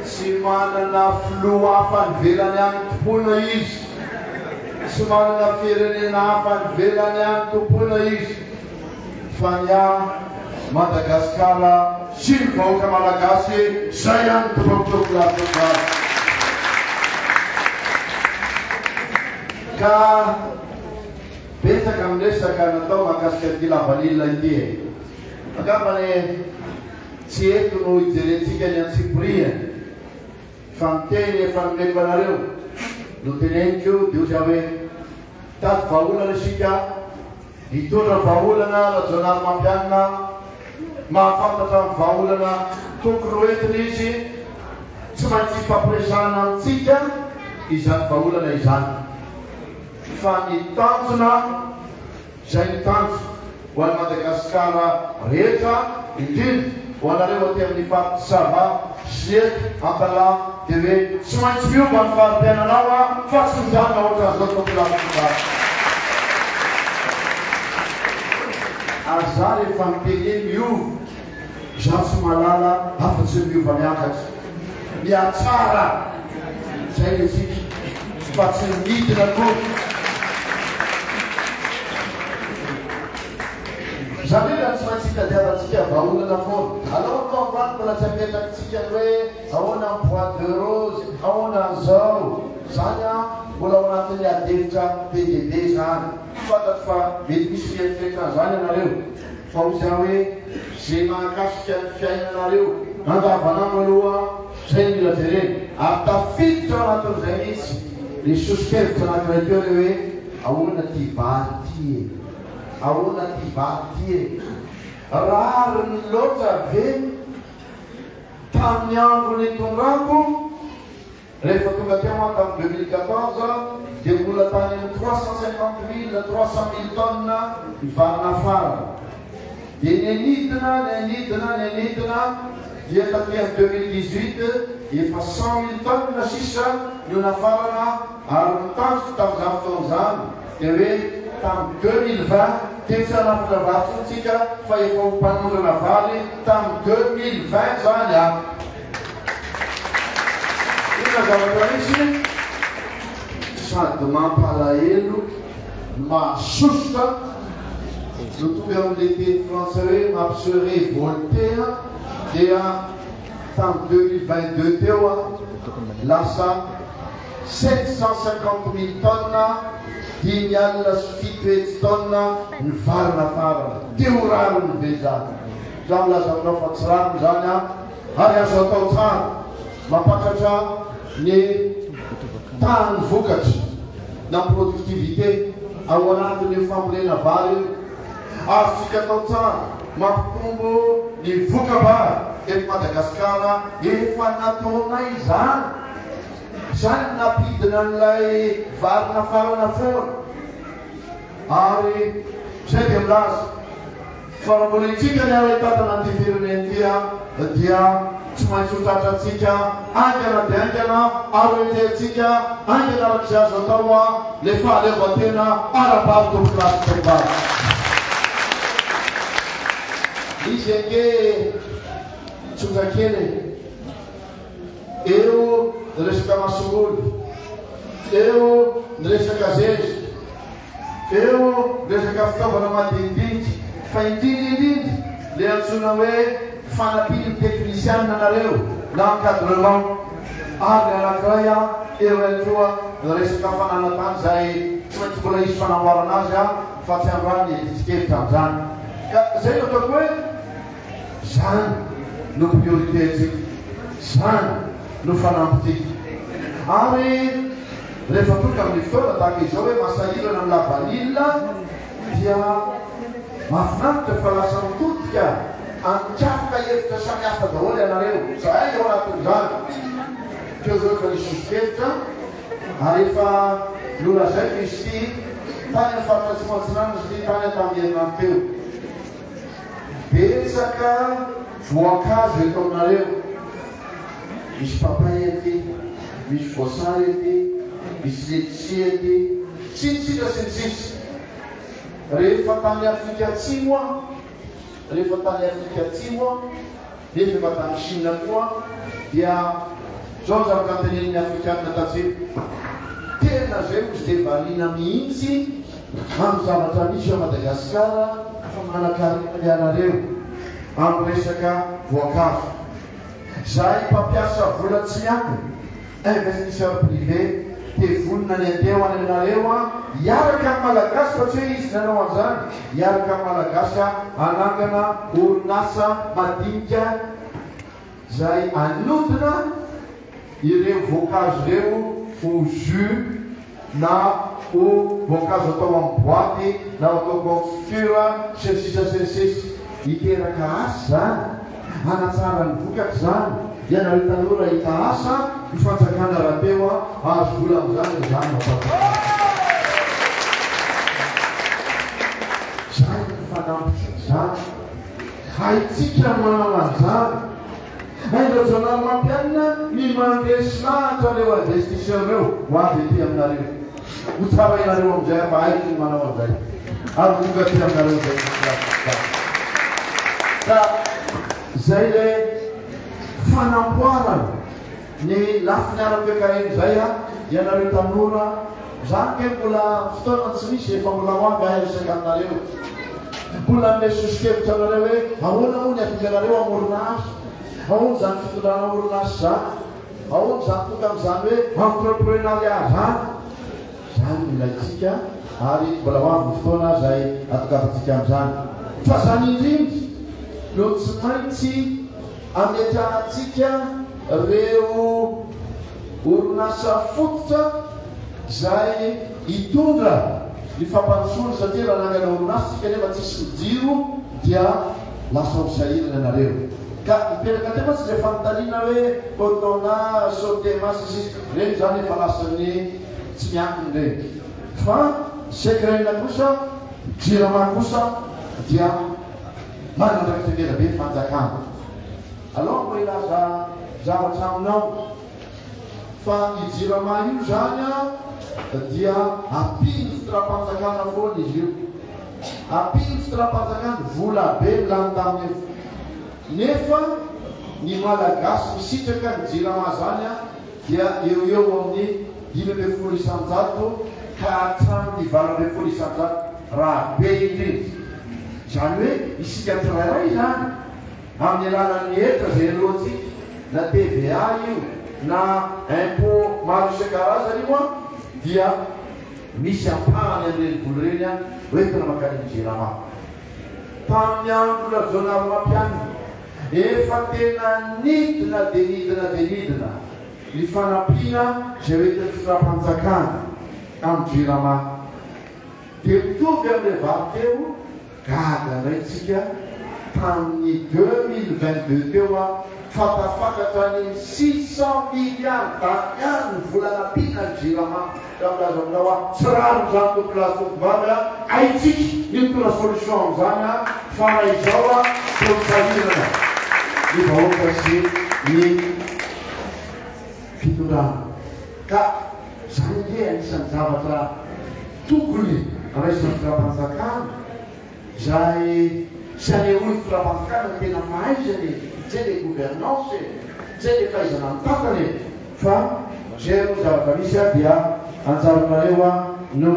Tsy manana filoha hafa any ivelany any tompoina izy. Tsy manana firenena hafa any ivelany any tompoina izy. Fa ny ahy Madagascar sy ny vahoaka Malagasy zay ihany tompoko tompolahy tompovavy. Ka betsaka ny resaka natao mahakasika ity lavanila ity e. Angambany Tsy eto no hijerentsika ny antsipiriany fa ny teny efa nomeko anareo no teneniko dia hoy aho hoe mitady vahaolana isika, hitondra vahaolana Rajaonarimampianina, mahafantatra ny vahaolana tokony ho entina izy, tsy maintsy hifampiresahana amintsika izany vahaolana izany fa ny tanjona Izay ny tanjoko ho an'i Madagasikara rehetra, indrindra ho anareo aty amin'ny faritr'i Sava sy eto Antalaha dia hoe tsy maintsy miova ny fari-piainanao an, fa tsy mijanona ohatran'izao tompolahy sy tompolahy. Ary za rehefa miteny hoe miova, za tsy mahalala afa-tsy ny miova miakatra, mihatsara, zay ny antsika fa tsy ny midina akory. Zany hoe raha tsy maintsy hitadiavantsika vahaolana foana. Alao aloha androany mbola tsy apetrakitsika ny hoe ahoana ny bois de rose, ahoana an'izao. Zany an, mbola ao anatin'ny adihevitra be dia be zany. Fantatro fa mety misy mieritreritra an'izany ianareo. Fa hoy za hoe ze mahakasika ny fiainanareo andavanandro aloha zay no mila jerena. Ary tafiditra ao anatin'izay mihitsy le soso-kevitra anakiray teo le hoe ahoana ty vary ty e? Ahoana ty vary ty e? Rariny loatra ve tamin'ny andro nitondrako? Rehefa tonga teo aho tamin'ny 2014 dia mbola tany amin'ny 350 000, 300 000 tonnes ny vary nafarana. Dia nianidina, nianidina, nianidina dia taty amin'ny 2018 efa 100 000 tonnes sisa no nafarana ary ny tanjoko tamin'izany fotoana izany dia hoe tamin'ny 2020 dia tsy hanafatra vary intsony tsika fa efa ho mpanondrana vary tamin'ny 2020 izany an! Inona zavatra misy sady mampalahelo no mahasosotra no tonga amin'ilay teny frantsay hoe mampi se révolter dia tamin'ny 2022 teo lasa 750 000 tonnes, 705 tonnes ny vary nafarana. Dia ho rariny ve izany? Izaho milaza aminao fa tsy rariny izany an! Ary azo atao tsara mampakatra ny tahan'ny vokatra na productivité ao anatin'io fambolena vary io. Azontsika atao tsara mampitombo ny voka-bary eto Madagasikara, efa nataonay izany. Izany no nampidina an'ilay vary nafarana foana. Ary izay dia milaza. Fa raha mbola itsika ny ara-hitantana an'ity firenena ity dia tsy maintsy ho tratrantsika haingana dia haingana ary ho enjehintsika haingana araka izay azo atao ilay fahaleovantena ara-bary tompokolahy sy tompovavy. Izy ange tsotra kely e. Eo ny resaka masomboly, eo ny resaka zezika, Eo resaka fitaovana madinidinika fa indrindra indrindra le antsoina hoe fanampian'ny teknisianina anareo na encadrement ary ny anakiray an eo ihany koa ny resaka fananantany izay tsy maintsy mbola hisy fanamboarana azy an fa tsy androany ny hiadian-kevitra amin'izany ka zay no ataoko hoe Zany no priorité-ntsika, zany no fanampintsika. Ary rehefa tonga amin'ny fotoana tahaka izao hoe masahirana ny lavanila dia mahafinaritra fa lasa mitodika an-kafa hevitra. samihafa daholo ianareo, izahay ao anatin'izany. Teo izao efa nisy soso-kevitra ary efa nolazaiko izy ity tany amin'ny faritra Atsimo Atsinanana izy ity tany tamin'ny herinandro teo. Betsaka voankazo eto aminareo. Misy papay aty, misy voasary aty, misy letchis aty, sy ny sisa sy ny sisa. Rehefa tany Afrika Atsimo aho, rehefa tany Afrika Atsimo aho, nefa efa tany Chine koa aho, dia izao ny zavatra notenenin'ny Afrikanina tatsimo, Tena izay hozy dia variana mihitsy amin'ny zavatra misy ao Madagasikara fa manankarena ianareo amin'ny resaka voankazo. Zahay mpampiasa vola tsy miankina, investisseur privé, dia vonona ny handeha ho any aminareo an, hiaraka amin'ny Malagasy fa tsy hoe izy nanao an'izany, hiaraka amin'ny Malagasy an, hanangana orinasa madinika izay hanodina ireo voankazo ireo ho jus na ho voankazo atao amin'ny boaty na ho atao confiture sy ny sisa sy ny sisa. Hiteraka asa izany, hanatsara ny vokatra izany, ianareo tanora hahita asa, ny fanjakana rahateo hahazo vola amin'izany dia izany no atao. Izany no fanampintsika izany. Haintsika ny manao an'izany. Hain-dRajaonarimampianina ny mandresy lahatra ireo investisseurs ireo ho avy aty aminareo. Ho tsarainareo amin'izay aho fa haiko ny manao an'izay. Ary ho tonga aty aminareo izay tsisy ratsy. Ka izay ilay fanamboarana ny lafiny ara-toekarena izay an, ianareo tanora, izany kay mbola fotoana tsy misy efa mbola ho avy aho hiresaka aminareo. Mbola hanome soso-kevitra anareo hoe ahoana moa ny hatonganareo hamorona asa, ahoana izany fitondrana orinasa izany, ahoana izany tonga amin'izany hoe entreprenariat izany. Izany no ilaintsika ary mbola ho avy ny fotoana izay hatongavantsika amin'izany. Fa izany indrindra no tsy maintsy ametrahantsika ireo orinasa fototra izay hitondra ny fampandrosoana satria raha hanangana orinasa isika nefa tsisy ny jiro dia lasa ho sahirana ianareo. Ka mipetraka teo mantsy ilay fanontaniana hoe Cotona, Sotema sy ny sisa Ireny izany efa lasan'ny tsy miankina ireny. Fa Secren kosa, Jirama kosa dia manana andraikitra ngeza be ny fanjakana. Alao mba hilaza zavatra aminao fa io Jirama io izany dia ampian'ny fitondram-panjakana foana izy io. Ampian'ny fitondram-panjakana, vola be no lany tamin'io. Nefa ny Malagasy misitraka ny Jirama izany dia eo ho eo amin'ny 15% ka hatramin'ny 18% raha be indrindra. Izany hoe isika tsirairay izany amin'ny alalan'ny hetra izay aloantsika, na TVA io na impôt maro isan-karazany io dia misy ampahany amin'ireny vola ireny hoentina mankany amin'ny Jirama. Tamin'ny andro Rajaonarimampianina, efa tena nidina dia nidina dia nidina ny fanampiana izay hoentin'ny fitondram-panjakana amin'ny Jirama. Dia mitovy amin'ilay vary teo, gaga indray tsika tamin'ny 2022 teo aho fa tafakatra any 600 milliards d'ariary ny vola nampiana ny Jirama. Ka milaza aminao aho, tsy rariny izany tompolahy sy tompovavy a, haintsika ny mitondra solution amin'izany a, fa raha izao a, toa misahirana ny vahoaka sy ny fitondrana. Ka izany ange anisan'ny zavatra tokony raisin'ny fitondram-panjakana, Izay tsy anehoan'ny fitondram-panjakana ny tena fahaizany e, izay ilay gouvernance e, izay ilay fahaizana mitantana e, fa izay aloha ny zavatra misy a dia anjaranareo a no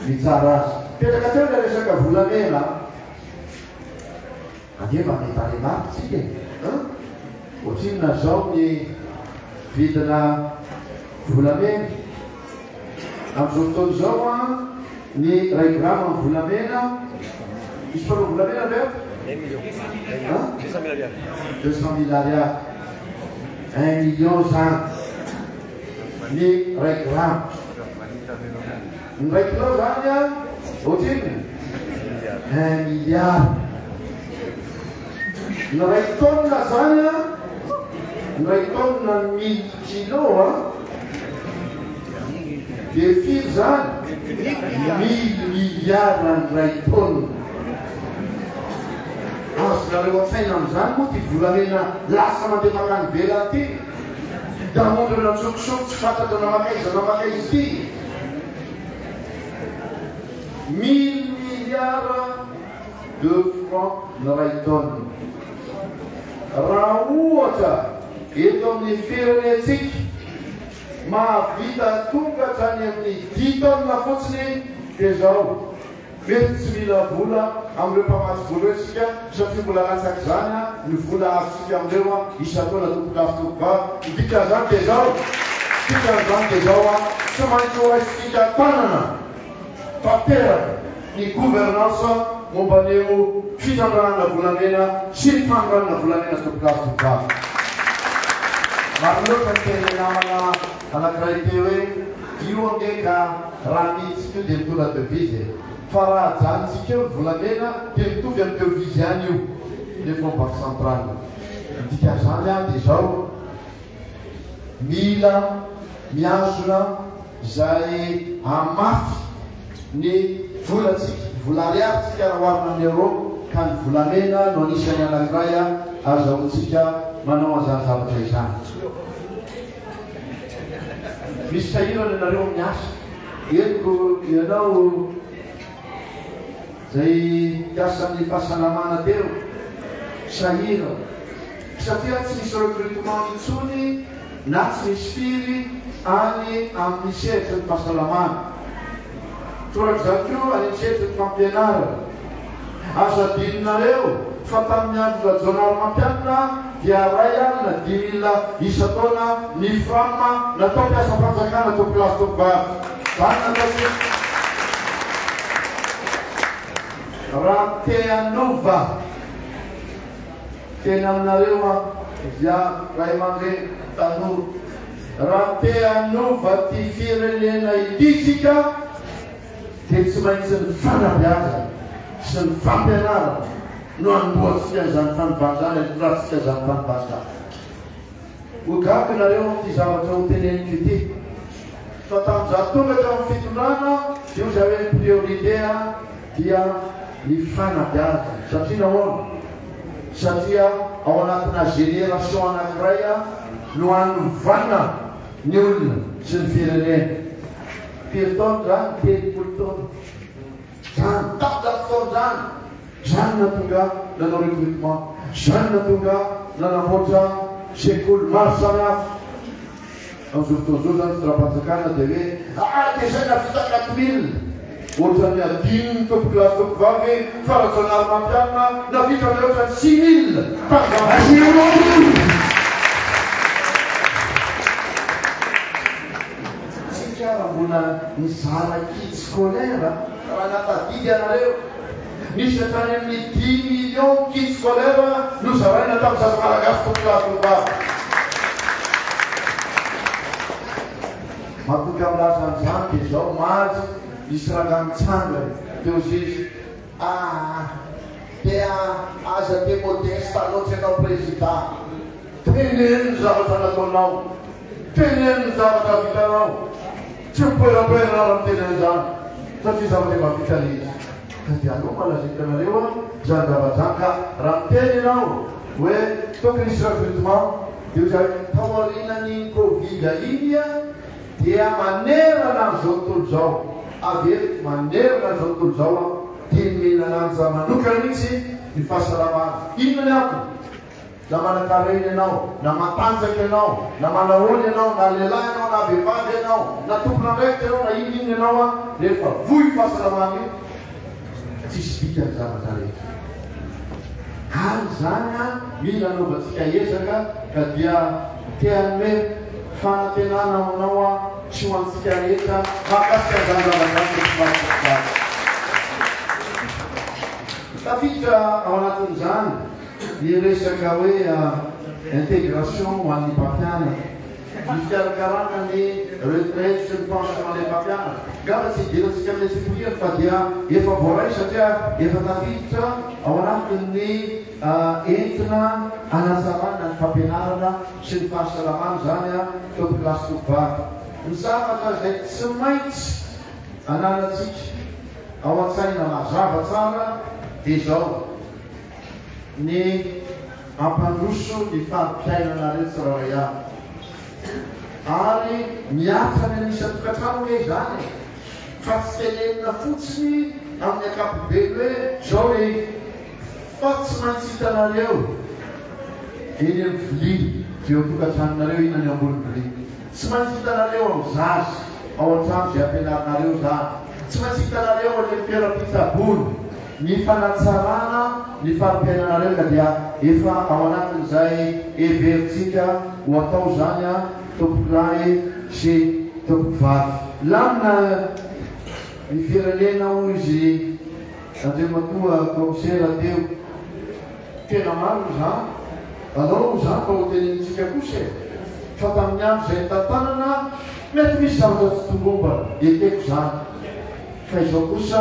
mitsara azy. Mipetraka teo ilay resaka volamena a, andeha mba hanome tarehimarika isika e, an! Ohatrinona izao ny vidina volamena? Amin'izao fotoana izao an, ny iray grama amin'ny volamena, misy mpanao volamena ve ato? Hein? 200 mille ariary. Un million zany ny iray grama. Ny iray kilao zany an, ohatrinona? Un milliard. Ny iray taonina izany an, ny iray taonina mille kilo an, dia firy izany? Mille milliards ny iray taonina. Azonareo an-tsaina amin'izany moa ity volamena lasa mandeha mankany ivelany ity? Damondrona an-tsokosoko tsy fantatra na mankaiza na mankaiza ity. Mille milliards de francs ny iray tonne. Raha ohatra eto amin'ny firenentsika mahavita tonga hatrany amin'ny dix tonnes fotsiny dia izao, mety tsy mila vola amin'ireo mpamatsy vola ireo isika satria mbola latsak'izany ny vola azontsika amin'ireo isan-taona tompok'afo tompovavy. Ny dikan'izany dia izao, dikan'izany dia izao, tsy maintsy horaisintsika an-tanana tanteraka ny gouvernance momba an'io fitrandrahana volamena sy ny fanoranana volamena tompok'afo tompovavy. Maro loatra ny tenin'ny namana anankiray teo hoe io ange ka raha amidintsika io dia mitondra devise e! Fa raha ajanontsika eo ny volamena dia mitovy amin'ny devise ihany io, nefa ao banque centrale. Ny dikan'izany dia izao, Mila mihazona izay hahamafy ny volantsika, ny vola ariarintsika raha oharina amin'ny euro, ka ny volamena no anisan'ny anankiray azahoantsika manao an'izany zavatra izany. Misy sahirana ianareo amin'ny asa. Henoko ianao izay mpiasan'ny fahasalamana teo, sahirana. Satria tsy misy recrutement intsony na tsy misy firy any amin'ny sehatry ny fahasalamana. Torak'izany koa any amin'ny sehatry ny fampianarana. Aza adinonareo fa tamin'ny andron-dRajaonarimampianina dia 10,000 isan-taona ny fram natao mpiasam-panjakana tompolahy sy tompovavy. Izany nataontsika. Raha te hanova. Teny aminareo aho, viavy, ray aman-dreny, tanora, raha te hanova ity firenena ity isika dia tsy maintsy ny fanabeazana sy ny fampianarana no hanombohantsika an'izany fanovana izany, hanolorantsika izany fanovana izany. Ho gaga nareo amin'ity zavatra ho teneniko ity, fa tamin'izaho tonga teo amin'ny fitondrana dia hoy izaho hoe ny priorité dia ny fanabeazana. Satria nahoana? Satria ao anatina génération anankiray no hanovana ny olona sy ny firenena. Firy taona izany? 30 taona. Zany, tamin'izany fotoana izany, zany nahatonga nanao recrutement, zany nahatonga nanamboatra sekoly maro samihafa. Amin'izao fotoana izao zany fitondram-panjakana dia hoe ah dia izay nahavita 4000. Ohatran'ny adinon'ny tompokolahy sy tompokovavy fa Rajaonarimampianina nahavita mihoatra ny 6000 tamin'izany fotoana. Tsika raha mbola nizara kit scolaire raha nahatadidy ianareo, nisy hatrany amin'ny dix millions kit scolaire nozaraina tamin'ny zaza malagasy tompolahy tovovavy. Matoky milaza an'izany dia izao omaly nisy rangahy nitsangana teo izy ah dia aza dia modeste loatra ianao prezida. Teneno ny zavatra nataonao. Teneno ny zavatra vitanao. Tsy mipoerapoerana raha miteny an'izany, satria zavatra efa vita ilay izy. Ka dia aleo mba lazaiko anareo izany zavatra izany ka raha miteny ianao hoe tokony hisy recrutement dia hoy izahay tao aorianan'iny covid iny dia manerana an'izao tontolo izao, averiko manerana an'izao tontolo izao dia nomena lanja manokana mihitsy ny fahasalamana. Inona ny antony? Na manankarena ianao, na matanjaka ianao, na manahoana ianao, na lehilahy ianao, na vehivavy ianao, na tompon'andraikitra ianao, na inona inona ianao an, rehefa voa io fahasalamana io, tsisy dikany ny zavatra rehetra. Ary izany an, mila anaovantsika ezaka, ka dia te hanome fanantenana ho anao aho sy ho antsika rehetra mahakasika an'izany zavatra izany tompokolahy sy tompokovavy. Tafiditra ao anatin'izany. Ny resaka hoe intégration ho an'ny mpampianatra. ny fikarakarana ny retraite sy ny pension an'ilay mpampianatra. Angamba tsy hidirantsika amin'ny antsipiriany fa dia efa voaray satria efa tafiditra ao anatin'ny entina hanatsarana ny fampianarana sy ny fahasalamana izany tompokolahy sy tompovavy. Ny zavatra izay tsy maintsy ananantsika ao an-tsaina mazava tsara dia izao, ny hampandroso ny fari-piainanareo tsirairay avy. Ary mihatra any amin'ny isan-tokantrano ange izany e! Fa tsy tenenina fotsiny amin'ny ankapobeny hoe izao le izy. Fa tsy maintsy hitanareo eny amin'ny vilia izay eo an-tokantranonareo inona ny eo ambony vilia. Tsy maintsy hitanareo amin'ny zaza ao an-trano izay ampianarinareo izany. Tsy maintsy hitanareo any amin'ny toeram-pitsaboana ny fanatsarana ny fari-piainanareo ka dia efa ao anatin'izay heverintsika ho atao izany an, tompokolahy sy tompokovavy. Lamina ny firenena hoy izy Andriamatoa Kaomisera teo. Tena marina izany. Alao izany mba ho tenenintsika kosa e! Fa tamin'ny andro izay nitantanana, mety misy zavatra tsy tomombana, ekeko izany. Fa izao kosa,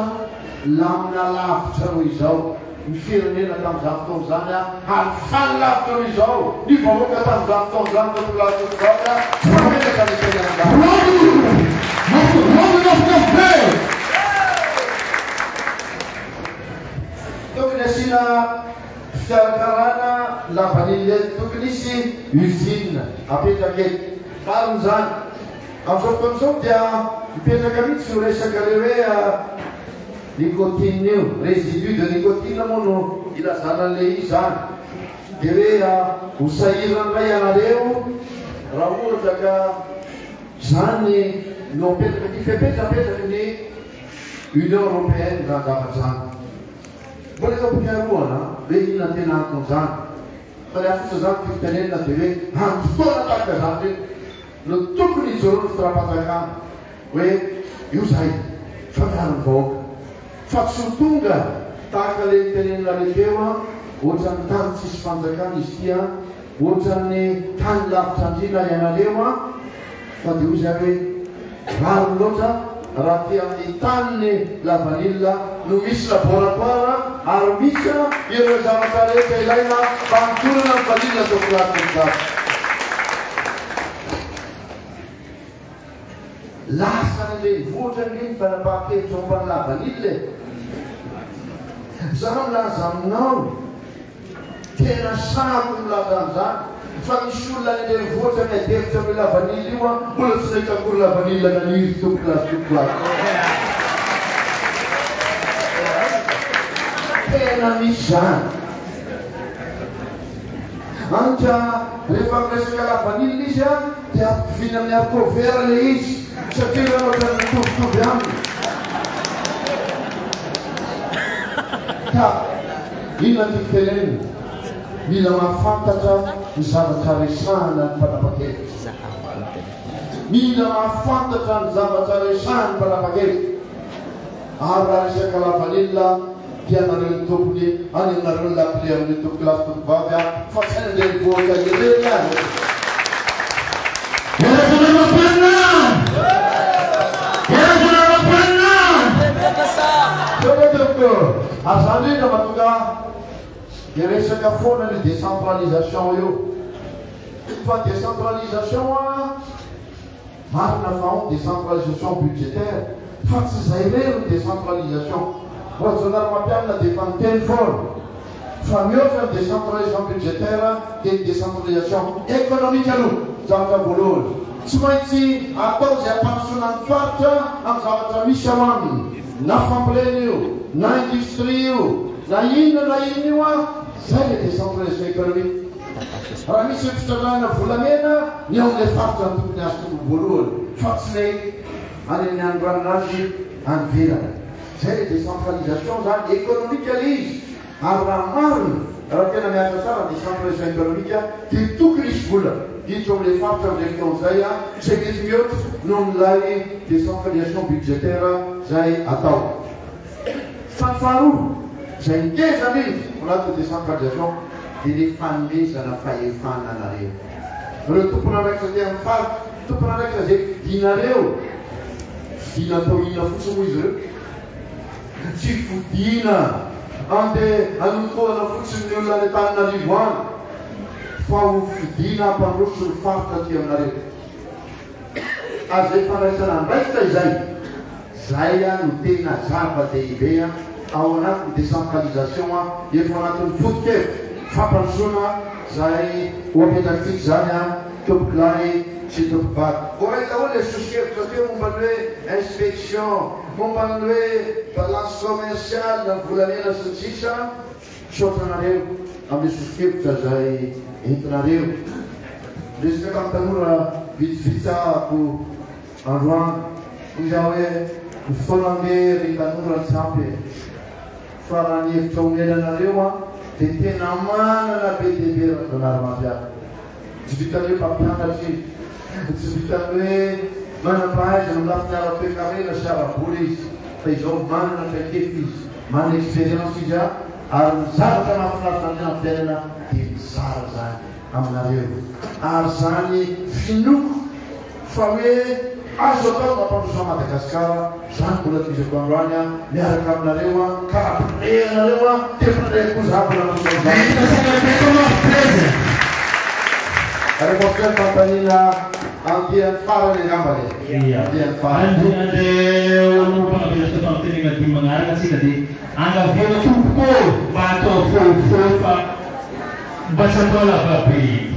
lamina lavitra noho izao ny firenena tamin'izany fotoana izany ary faly lavitra noho izao ny vahoaka tamin'izany fotoana izany, tompokolahy sy tompokovavy a, tsy mametraka ny teny an-danitra. Tokony asiana fikarakarana lavanila eto, tokony hisy usine apetraka eto. Marina izany. Amin'izao fotoana izao dia mipetraka mihitsy io resaka ilay hoe nicotine io, résidu de nicotine moa no ilazana an'ilay izy izany. Dia hoe ho sahirana indray ianareo raha ohatra ka izany no apetraka, ny fepetra apetraky ny Union Européenne izany zavatra izany. Mbola eto am-pikarohana hoe inona no tena anton'izany. Fa ny ahy fotsiny izany tiako tenenina dia hoe amin'ny fotoana tahaka izany indrindra no tokony hijoroan'ny fitondram-panjakana hoe io izahay fa miaro ny vahoaka. Fa tsy ho tonga tahaka ilay noteneninareo teo an, ohatran'ny tany tsisy fanjakana izy ity an, ohatran'ny tany lavitra andriana ianareo an, fa dia hoy izahay hoe rariny loatra raha aty amin'ny tanin'ny lavanila no misy laboratoire ary misy ireo zavatra rehetra ilaina mba hanolorana ny vanila chocolat tompon-jato. Lasa any an-drenivohitra ange ny fanapahan-kevitra momba ny lavanila e! Izaho milaza aminao, tena sahako ny milaza an'izany, fa misy olona any an-drenivohitra miady hevitra amin'io lavanila io an, mbola tsy nahita akory lavanila naniry tompokolahy sy tompokolahy. Tena misy izany. Any ka rehefa miresaka lavanila izy an, dia ampitoviany amin'ny haricot vert ilay izy satria ireo ohatran'ny mitovitovy aminy. Ka inona no tiako tenenina? Mila mahafantatra ny zavatra resahana ny mpanapa-kevitra. Mila mahafantatra ny zavatra resahany ny mpanapa-kevitra. Ary raha resaka lavanila dia anareo ny tompony, any aminareo ny lakile amin'io tompokolahy sy tompokovavy a, fa tsy any an-drenivohitra irery any e. Zay ve tompoko? Ary zany indrindra mahatonga dia resaka foana io décentralisation io. Fa décentralisation a, Marina fa ao ny décentralisation budgétaire fa tsy izay irery ny décentralisation. Rajaonarimampianina dia efa niteny foana fa mihoatra ny décentralisation budgétaire dia ny décentralisation économique aloha zavatra voalohany. Tsy maintsy atao izay hampandrosoana ny faritra amin'ny zavatra misy ao aminy, na fambolena io, na industrie io, na inona na inona io an, izay ilay décentralisation économique. Raha misy ny fitrandrahana volamena, ny ao amin'ilay faritra no tokony hahazo tombony voalohany fa tsy ilay any amin'ny anondranana azy any ivelany. Izay ilay décentralisation izany, économique ilay izy. Ary raha marina, raha tena miasa tsara ny décentralisation économique dia tokony hisy vola hiditra ao amin'ilay faritra amin'izay fotoana izay, izay mety mihoatra noho ilay décentralisation budgétaire izay atao. Fa ny faharoa, izay ngeza indrindra ao anatin'ny décentralisation dia ny fanomezana fahefana anareo. Ireo tompon'andraikitra aty amin'ny faritra, tompon'andraikitra izay fidinareo, fidina atao inona fotsiny moa izy ireo? Tsy fodiana andeha hanotohana fotsiny ny olona any Antananarivo any fa ho fidiana hampandroso ny faritra aty aminareo. Ary izay fandraisana andraikitra izay, izay no tena zava-dehibe ao anatin'ny décentralisation, efa ao anatin'ny foto-kevitra fampandrosoana izay ho apetrakitsika izany tompokolahy sy tompokovavy. Voaray daholo ilay soso-kevitra teo momba ny hoe inspection, momba ny hoe balance commerciale, volamena sy ny sisa. Misaotra anareo amin'ny soso-kevitra izay entinareo. Niresaka tamin'ny tanora vitsivitsy aho androany. Hoy izaho hoe, ny fotoana ange ry tanora tsy ampy e. Fa raha ny hevitra omena anareo an, dia tena manana be dia be Rajaonarimampianina. Tsy vitan'ny hoe mpampianatra izy, tsy vitan'ny hoe manam-pahaizana amin'ny lafiny ara-toekarena sy ara-bola izy, fa izao manana traikefa izy, manana expérience izy ary ny zavatra mahafinaritra indrindra amin'ny fiainana dia mizara izany aminareo. Ary izany finoako fa hoe azo atao ny mampandroso an'i Madagasikara, izany mbola tohizako androany miaraka aminareo ka raha prêt ianareo dia prêt koa za mbola handroso an'izany. Réponse kely fanontaniana andiany farany angambany e. Ia. Andiany farany. Andeha ho mpametraka fanontaniana dimy magnaraka tsika dia angaviana tompoko ô mba atao fohifohy fa mba tsy atao lavabe iny.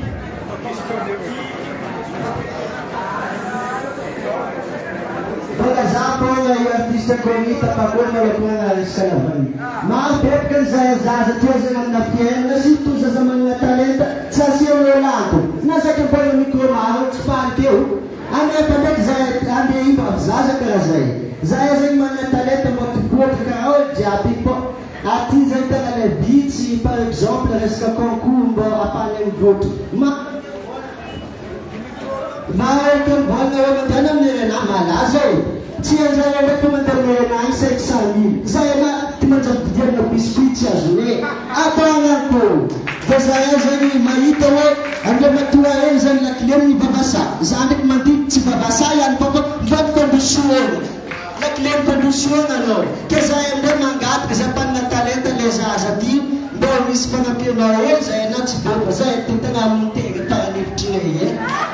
Mbola za foana io artiste connu tafakoatra aloha foana resaka lavany. Maro bebaka ny zaza tohizana amina fiainana surtout zaza manana talenta tsy aseho eo lanto na saika mbola micro maro tsy faly teo anefa ndraiky zahay andeha imba avy zaza karaha zay zahay zegny manana talenta mba tivoatra karaha olo jiaby fô aty zegny tegna le vitsy par exemple resaka concours mbô afahanay mivoatra ma Maharaka ny baolina eo mandehana amin'ny RNA malaza e! Tsy anjareo ndraiky fa mandeha amin'ny RNA iny 500 mille. Zahay ma ty manjary vidianana biscuit tsy azonay atao agnariko. Dia zahay zegny mahita hoe Andriamatoa hely zany lakile ny vavasa. Za ndraiky mandidy tsy vavasa ihany fa fa mivady fandrosoana. Lakile ny fandrosoana anao. Ke zahay amindray mangataka zay mpanana talenta le zaza ty mbô misy fanampiana hely zahay na tsy be fa zahay ty tegna amontega farany hevitrinay e.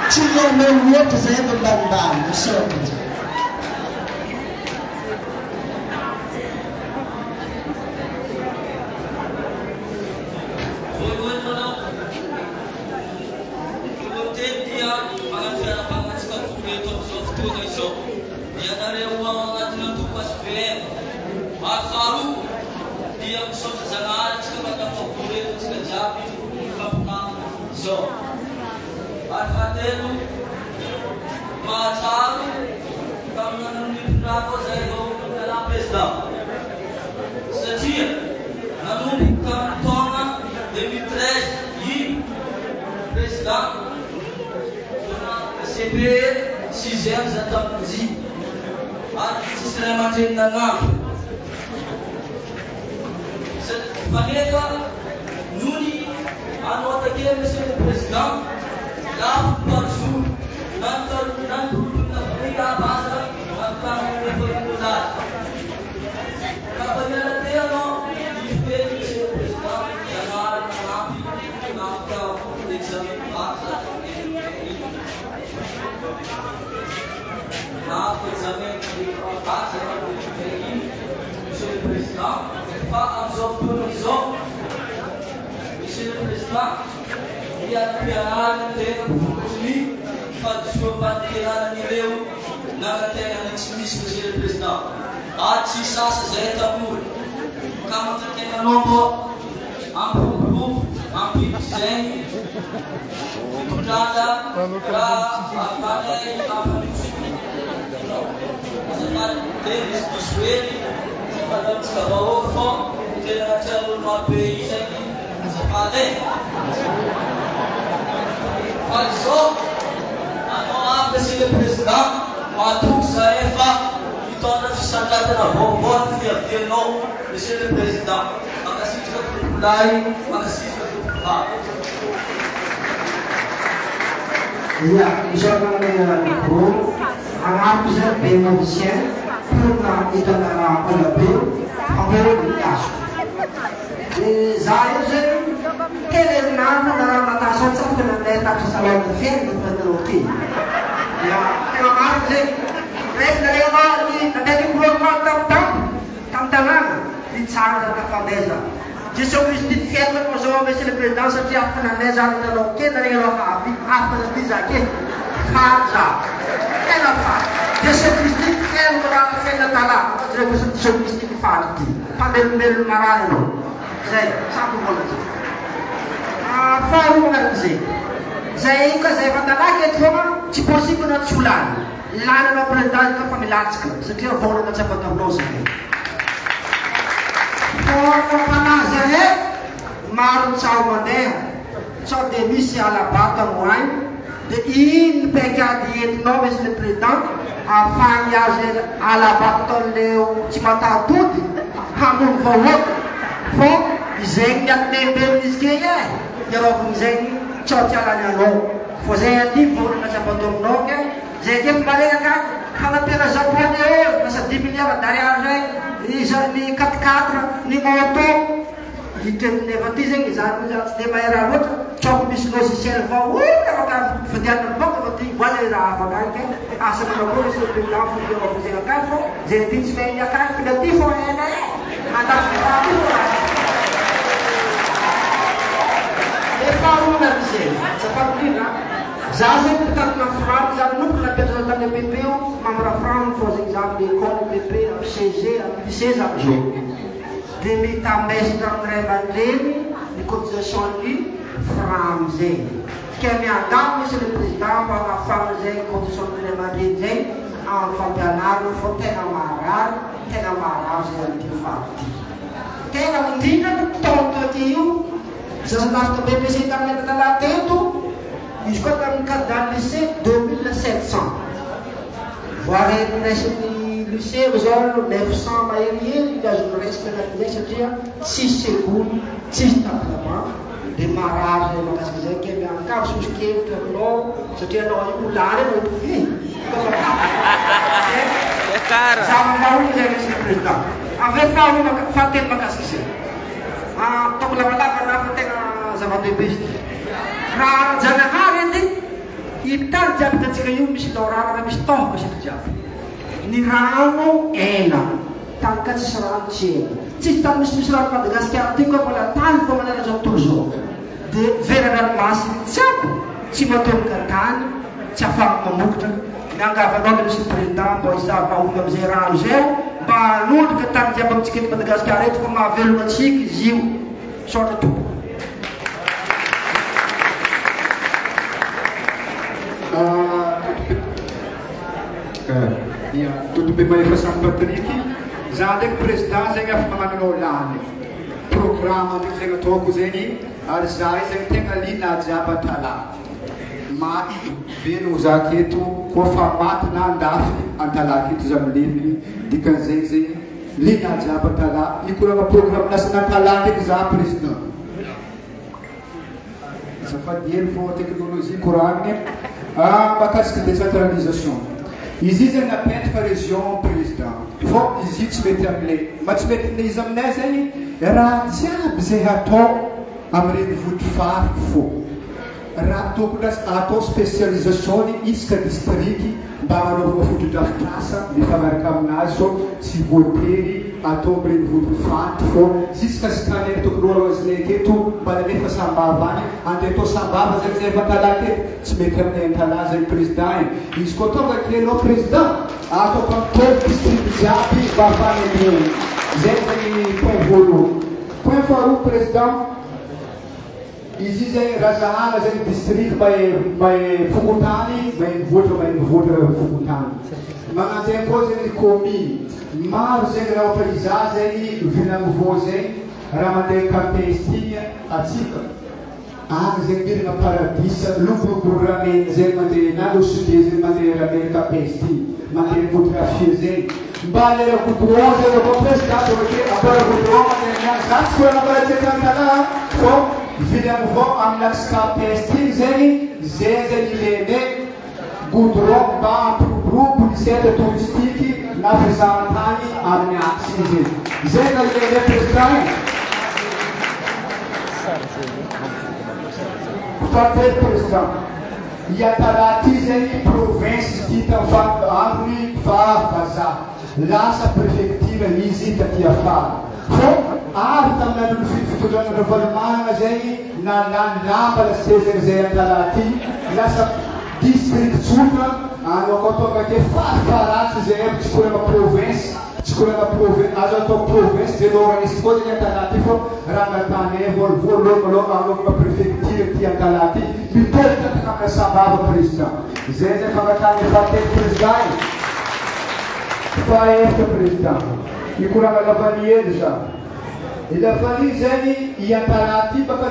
Tsy ilainay loatra zahay fa ambanimbany. Misaotra. Voalohany manao voalohany teny dia magnano fiarahabana antsika vory eto amin'izao fotoana izao. Ianareo ao anatin'ny antoko hvm. Ary faharoa dia misaotra Zagnahary antsika fa tafabory eto antsika jiaby mifampitafo izao. Ary fahatelo mahatsiaro tamin'ny andron'ny nitondrako aho zay vao niala président satria nanomboka tamin'ny taona 2013 iny président Zona CPE sixième za tamin'izy ary tsisy ray aman-dreny nanampy fa nefa nony anao takeo monsieur le président lafo ny par jour na ny na ny tontolona vahiny aza nanokanana efa Ka mba miala teo anao nifehy monsieur le président Zanahary nanampy nahavita examen bac za tamin'ny nahavita examen bac za tamin'ny 2020 iny monsieur le président fa amin'izao fotoana izao monsieur le président miara-pianarana ny tenako vokatry ny fahadisoam-panantenanan'ireo nanantena ny tsy misy monsieur le président Ary tsy hisasa izay tanora ka manantena anao mbô hampiroborobo hampiditra izay ny fitondrana raha ahafahanay hampandroso anao. Azafady dia misy diso hely fantatsika vahoaka fô tena natsiaron'olo maro be io saingy azafady e. Fa izao anao avy monsieur le président matoky zahay fa Hitondra fisandratana vaovao ny fiavianao Monsieur le Président. Mankasitraka tompoko lahy, mankasitraka tompoko vavy. Ia, misaotra an'i Bro. Agnarako izay be Mauricien, mponina eto Antananarivo Amboly ny azoko. Dia za io zegny telo herinandro narary natasha tsy afaka nandeha tapitra salon de fiainana fa nanao ty. Ia, tena marina zegny. Bref, naleha ny nandeha ny Bro omaly tamin'ny tampo, tamin'ny tanàna, nitsangana tafandeza. Jesoa Kristy ny fiainako zao Monsieur le Président satria afaka nandeha za nanao kely nareo aloha avy afaka nandia za kely faly za tena faly Jesoa Kristy ny fiainako raha fiainana tala anao jereo kosa Jesoa Kristy ny faly ty mpamelombelona marary anao zay tsako mbola zay faharoa manaraka zay zay io ka zay efa talaka eto foana tsy possible na tsy ho lany lany anao président io ka fa milatsaka satria vaolana tsy afaka aminao zay. Fôrma-panahy zahay, maro ny tsaho mandeha, sao dia misy hala-bato any ho any, dia ino ny paikady entinao Monsieur le Président ahafahany azy hala-bato ataon'ileo tsy mataho-tody hamono vahoaka fô izegny ny atnembelona izy ke e, hiarovagna izegny tsao tsy halany anao fô zay aty volana tsy ampatao aminao ke. Zay aty efa marena ka fanampiana japonais eo lasa dix milliards d'ariary zay ny ny quatre quatre ny moto ny toetiny efa aty zegny za za tsy de mahay raha loatra tsao misy logiciel vao afaka fidianana ny banque fa ty voa zay raha afaka any ke asa manao akory monsieur le président fo zegny akany fô zay aty tsy mahay ny akany fa ny aty fô hainay e andafy fa aty fô raha efa roa zay azafady indrindra. Za zegny mpitantana fram za nanomboka nampianatra za tamin'ny EPP io membre fram fô zegny za amin'ny école EPP amin'ny CG amin'ny lycée za amizao de mitambesatra amin'ny ray aman-dreny ny cotisation ny fram zegny ke miangavy monsieur le président mba hagnafana zegny cotisation ny ray aman-dreny zegny amin'ny fampianarana fô tegna marary tegna marary zay amin'ity faritra ty tegna indrindra ny taona teo aty io Zaza lafo BEPC tamin'ny Antanalahy teto, izy koa tamin'ny candidat lycée 2700. Voaray noraisin'ny lycée zao 900 mahery hely ny azo noraisina anatin'izay satria tsisy sekoly, tsisy table banc, dia marary zay mahakasika izay ke miangavy soso-kevitra aminao satria anao io ho lany anao io e. Zava-mahaolona izay monsieur le président. Avy eo faharoa fahatelo mahakasika izay. Ataoko lavalava raha fa tegna zava-dehibe izy ity. Raha ara-janahary edy, io tany jiaby hitantsika io misy laorana misy tôhaka isika jiaby. Ny rano aina, tany ka tsisy rano tsy aina. Tsisy tany misimisy rano Madagasikara ty koa mbola tany fô manerana izao tontolo izao. Dia vera ranomasina tsy ampy, tsy matomboka tany, tsy afahako mamokatra. Miangavy anao le Monsieur le Président mbô hizaha vahaolana amizay rano zay aho mba hanondroka tany jiaby amintsika eto Madagasikara eto fa mahavelogna antsika izy io. Misaotra tompoko. Ia, Totobe Mahefa Patrick, za ndraiky président zegny afaka magnano anao lany. Programme ndraiky zegny ataoko zegny ary za io zegny tegna liana jiaby an-talà. Maty velogno za aketo koa fa maty na andafy antalaha aketo za milevigny dikan'izegny zegny liana jiaby antalaha hikoragna programme national antalaha ndraiky za président. Azafady hely fô technologie koragniny mahakasiky décentralisation. Izy io zegny napetraka région président fô izy io tsy mety amle ma tsy mety amle izy aminay zegny raha jiaby zay hatao amy renivohitry faritry fô raha tokony atao spécialisation ny isaka district mba hanaovana fotodrafitrasa mifanaraka aminazy fô tsy voatery atao amy renivohitry faritry fô jusqu'à scanner tokony ho azinay aketo mba nalefa Sambava any andeha atao Sambava zegny zay efa Antalaha aketo tsy mety aminay Antalaha zegny président e izy koa tonga ake anao président ataoko amy telo district jiaby mba ahafahany andeha zay zegny point voalohany point faharoa président izy io zegny raha zahana zegny district mahay mahay fokontany mahay mivoatra mahay mivoatra fokontany magnano zegny koa zegny ny commune maro zegny raha ohatra izaho zegny village zegny raha mandeha campestigny atsika any zegny mirina paradisa lobolobo ramena zegny mandeha na loside zegny mandeha ramena campestigny mandeha kotrafia zegny mba lera goudron zegny atao président tonga ke atao goudron mandeha niany za tsy korana mbola tsy antalaha fô village amy l'axe campestigny zegny. Zay zegny ilainay goudron mba hampiroborobo ny sehatra touristique na fizahantany amin'ny axe iny zegny. Zay no ilainay président e. Fahatelo président, i Antalaha ty zegny province izy ty tamin'ny andron'ny faha vazaha. Lasa préfecture izy taty afara. Fô avy tamin'ny andron'ny fitondrana Ravalomanana zegny nalany lamba la sezany zay Antalaha ty, lasa district tsotra, anao koa tonga ake farafaharatsiny zay aby tsy koragna province, tsy koragna province, azo atao province de nord est koa zegny Antalaha ty fô raha angatanay voalohany malôha anaovagna préfecture ty Antalaha ty mitovy tantana amina Sambava président. Zay zay fangatahana fahatelo président e. Fahaefatra président. Hikoragna lavanille edy za. I lavanille zegny i Antalaha aty baka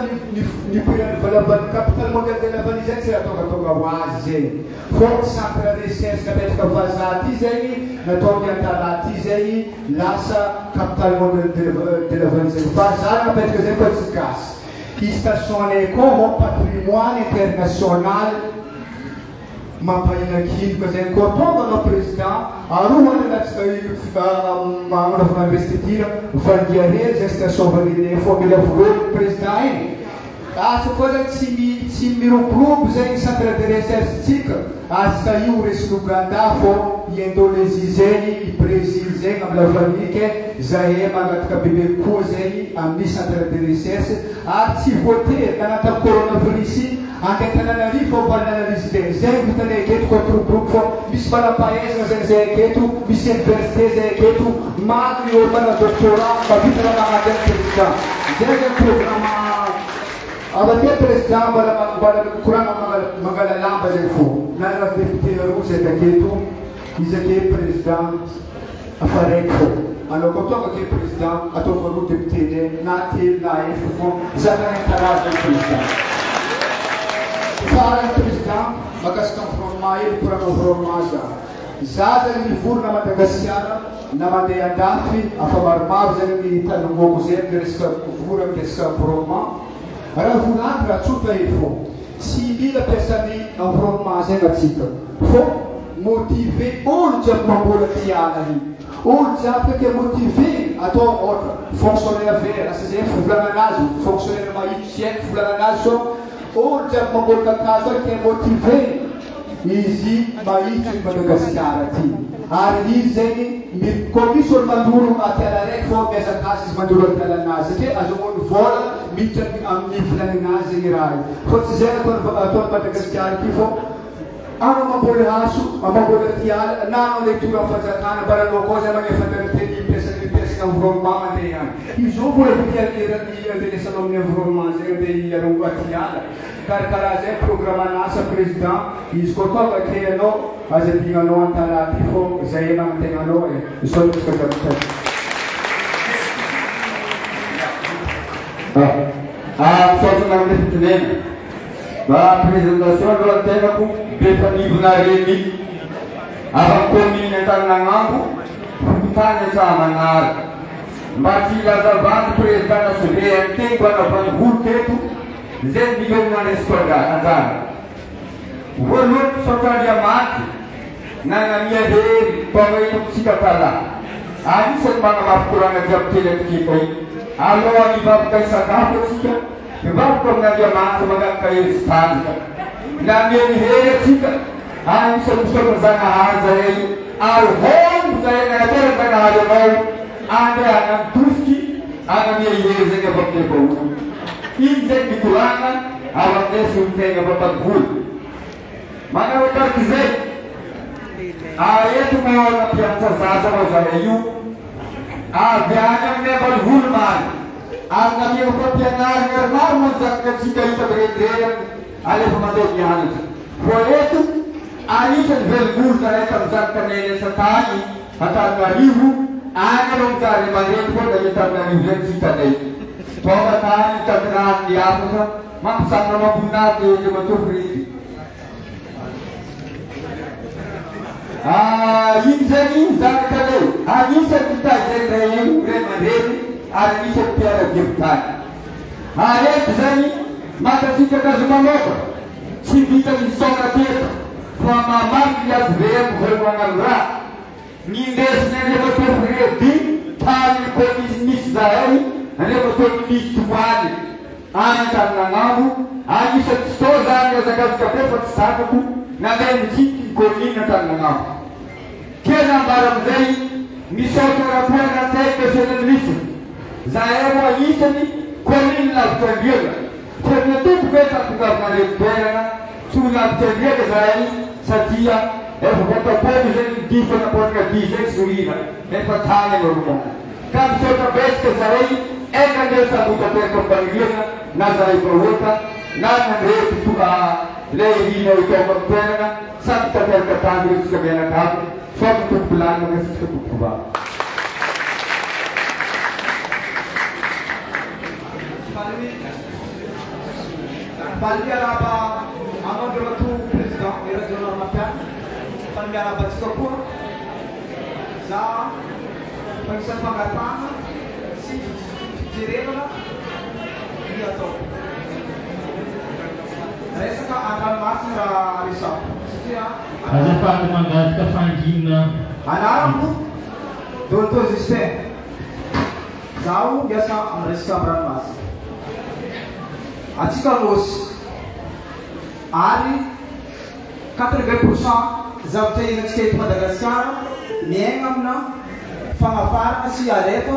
nipoiran'ny lavanille, capitale mondiale de la vanille zegny tsy raha tongatonga ho azy zegny. Fô centre recherche napetraka vazaha aty zegny nataon'i Antalaha aty zegny lasa capitale mondiale de la vanille zegny. Vazaha napetraka zegny fa tsy gasy. I station-nay koa moa patrimoine international. Mampahinan-kinoka zegny koa tonga anao président arohana na magnanaovana investiture vandia rery zay station vanille fô mila volohany président igny asa koa zegny tsy mi tsy miroborobo zegny centre de recherche tsika asa io resin'i Ouganda fô i Indonésie zegny i Brésil zegny amy la vanille ke zahay mangataka bebe kokoa zegny amin'ny centre de recherche ary tsy voatery nagnatany coronavirus Any Antananarivo vao mba nanalise be zay no hitanay aketo koa toroborobo fô misy manampahaizana zany zay aketo misy université zay aketo maro ny olo manana doctorat mba vita raha magnanjay ny président zay zany programme avake président mbala mbala mikoragna mangala lamba zay fô nanana député roa zay taketo izy ake président Afa raiky fô anao koa tonga ake président ataovy roa député ndray na telo na efatra fô zakanay mitarazo ny président. Farany président makasika environnement io mikoragna environnement za. Za zany mivory na Madagasikara na mandeha andafy afa maromaro zany ny tandromoko zay amin'ny resaka vory amin'ny resaka environnement. Raha volagny raha tsotra e fô tsy mila mpiasan'ny environnement zegny atsika fô Motiver olo jiaby mamboly aty ala io. Olo jiaby ka tia motiver atao ohatra fonctionnaire vert asa zay fivolagnana azy fonctionnaire mahitsy tsy haiko fivolagnana azy so olo jiaby mamboly kakazo any tia motiver izy mahitsy ny Madagasikara aty ary izy zegny mi koa misy olo mandoro aty ala raiky fô mihazakaza izy mandoro aty alanazy satria azahoany vôla miditra amin'ny volagnanazy zegny raha io fô tsy zay ataony ataony Madagasikara aty fô Anao mamboly hazo, mamboly aty ala, na anao le tora fanjakana mba nanao koa zay magnefa teny mpiasa mpiasa environnement mandeha any. Izao vola vita andrenesanao amin'ny environnement zay andeha hiarova aty ala. Karakaraha zay programme an'asa président izy koa tonga ake anao aza adignanao antalaha aty fô zay magnantegna anao e. Misaotra antsika jiaby mitaiza. Ah, misaotra anareo fitenena. Mba présentation aloha ny tenako, Befanivona Rémi, avy amin'ny commune Antaninagnambo, fokontany Antsahamanara. Mba tsy hilaza vandy président na CVMT mba navan'ny volo teto, izay ny dikany nandresiko anjara. Voalohany misaotra Andriamanitra nanamia hery tonga eto amintsika tala. Anisany manamafy koragna jiaby kely atiketa iny. Alohan'ny hivavaka hisakafo atsika, Mivavaka amin'Andriamanitra mangataka hery sy tanjaka. Nanome ny hery antsika ary anisan'ny misaotra Zanahary zahay ary hombo zahay nanateraka Zanahary anao andeha hanantosiky hanamia hery zegny avy aminay vahoaka. Iny zegny mikoragna avy aminay solontegna mpampanivola. Manarakarak'izay, eto moa nampianatra zaza moa zahay io avy any amin'ny ambanivolo omaly ary nameho fampianarana ary maro moa ny zanakatsika hita mirenireny amin'ny alefa mandeha mianatra fa eto anisan'ny velom-bolo zahay tamin'ny zanakanay niasa tany Antananarivo any aloha mijaly aman-dreny foana eny Antananarivo zay tsy hitanay tonga tany tanterahany ny hafatra Mampijanona amam-boninahitra i Andriamatoa Fredy. Ah, iny zany iny zanakalay, anisan'ny nitaiza ny ray ray aman-dreny ary anisan'ny mpiara-dia tany. Ary eto zany mankasitraka azy manoka. Tsy vitan'ny misaona teto fa mamaky ny hvm vao magnano raha. Nindesin'i Andriamatoa Freddy tany kaomisy misy zahay Andriamatoa Minisitry omaly any Antaninanambo. Anisan'ny tsy tao za nihazakazaka be fa tsy zakako nandeha nitsidiky ny kaominina Antaninanambo. Tena ambara amin'izay misaotra Rapoirantsay Monsieur le Ministre. Zahay roa isany commune lavitra andriana. Tena tompoko e fahatongavanareo toerana tsy ho lavitra andriana zahay satria efa voatapoaka izay ny dihy fanapoanana dihy izay tsy zorina efa tany anareo ka misaotra betsaka zahay enga anie samy ho tanteraka am-paniriana na zahay vahoaka na ny andreto tonga le irina ho tonga am toerana samy tanteraka tany ireo tsika mianakavy misaotra tompoko lahy mankasitraka tompoko vavy. Faly miarahaba anao Andriamatoa Président Hery Rajaonarimampianina. Faly miarahaba antsika koa. Za anisan'ny fangatahana sy fijerevana ny ataoko. Resaka an-dranomasina raha resako satria. Azafady mangataka fahanginana. Anarako Dolto Justin. Zaho miasa amin'ny resaka amin'ny ranomasina. Antsika Nosy. Ary 80% zavatra iainantsika eto Madagasikara miainga amina fagnafarana sy alefa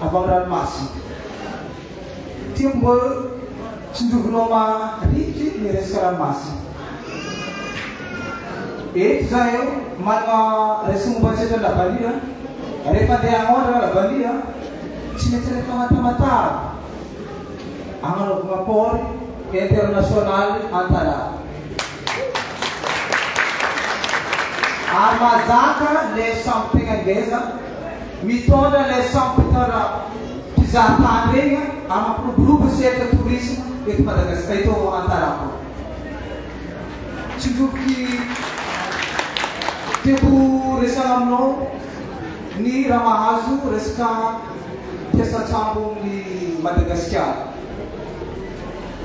avy amin'ny ranomasina. Tiako mbô tsinjovinao marikitry ny resaka ranomasina. Eto zahay manana resaka momba ny sehatry ny lavanila. Rehefa andeha hagnondrana lavanila, tsy maintsy alefa agnaty Tamatave agnanaovagna port international Antalaha. Ary mahazaka le sambo tegna ngeza, mitondra le sambo mpitondra mpizaha tany regny ary mampiroborobo ny sehatra tourisme eto Madagascar, eto Antalaha koa. Tsinjoviky tiako resahana aminao ny raha mahazo resaka mpiasa-tsambo amin'ny Madagasikara.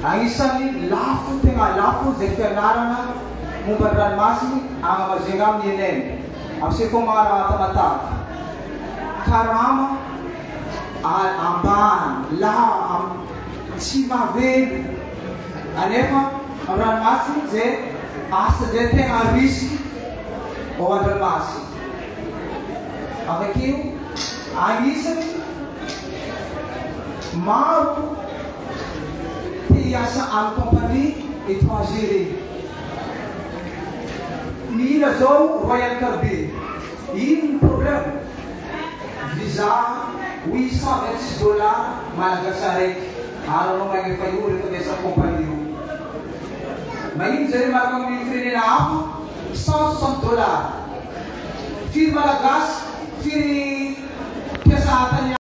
Agnisan'ny lafo tegna lafo zay fianarana momba ny ranomasiny agny Majunga amin'ny ENM, amin'ny Secomar Tamatave. Karama ambany, la, tsy mahavelo anefa An-dranomasina izay asa izay tegna risque ao an-dranomasina. Avakeo agnisany maro te hiasa amin'ny compagnie étranger regny. Mila zao Royal Caribbean. Ino ny problème? Visa 826 dollars malagasy araiky ary anao magnefa io rehefa miasa compagnie io. Magnino zareo miaraka amin'ny firenena hafa 160 dollars. Firy malagasy, firy mpiasa tany.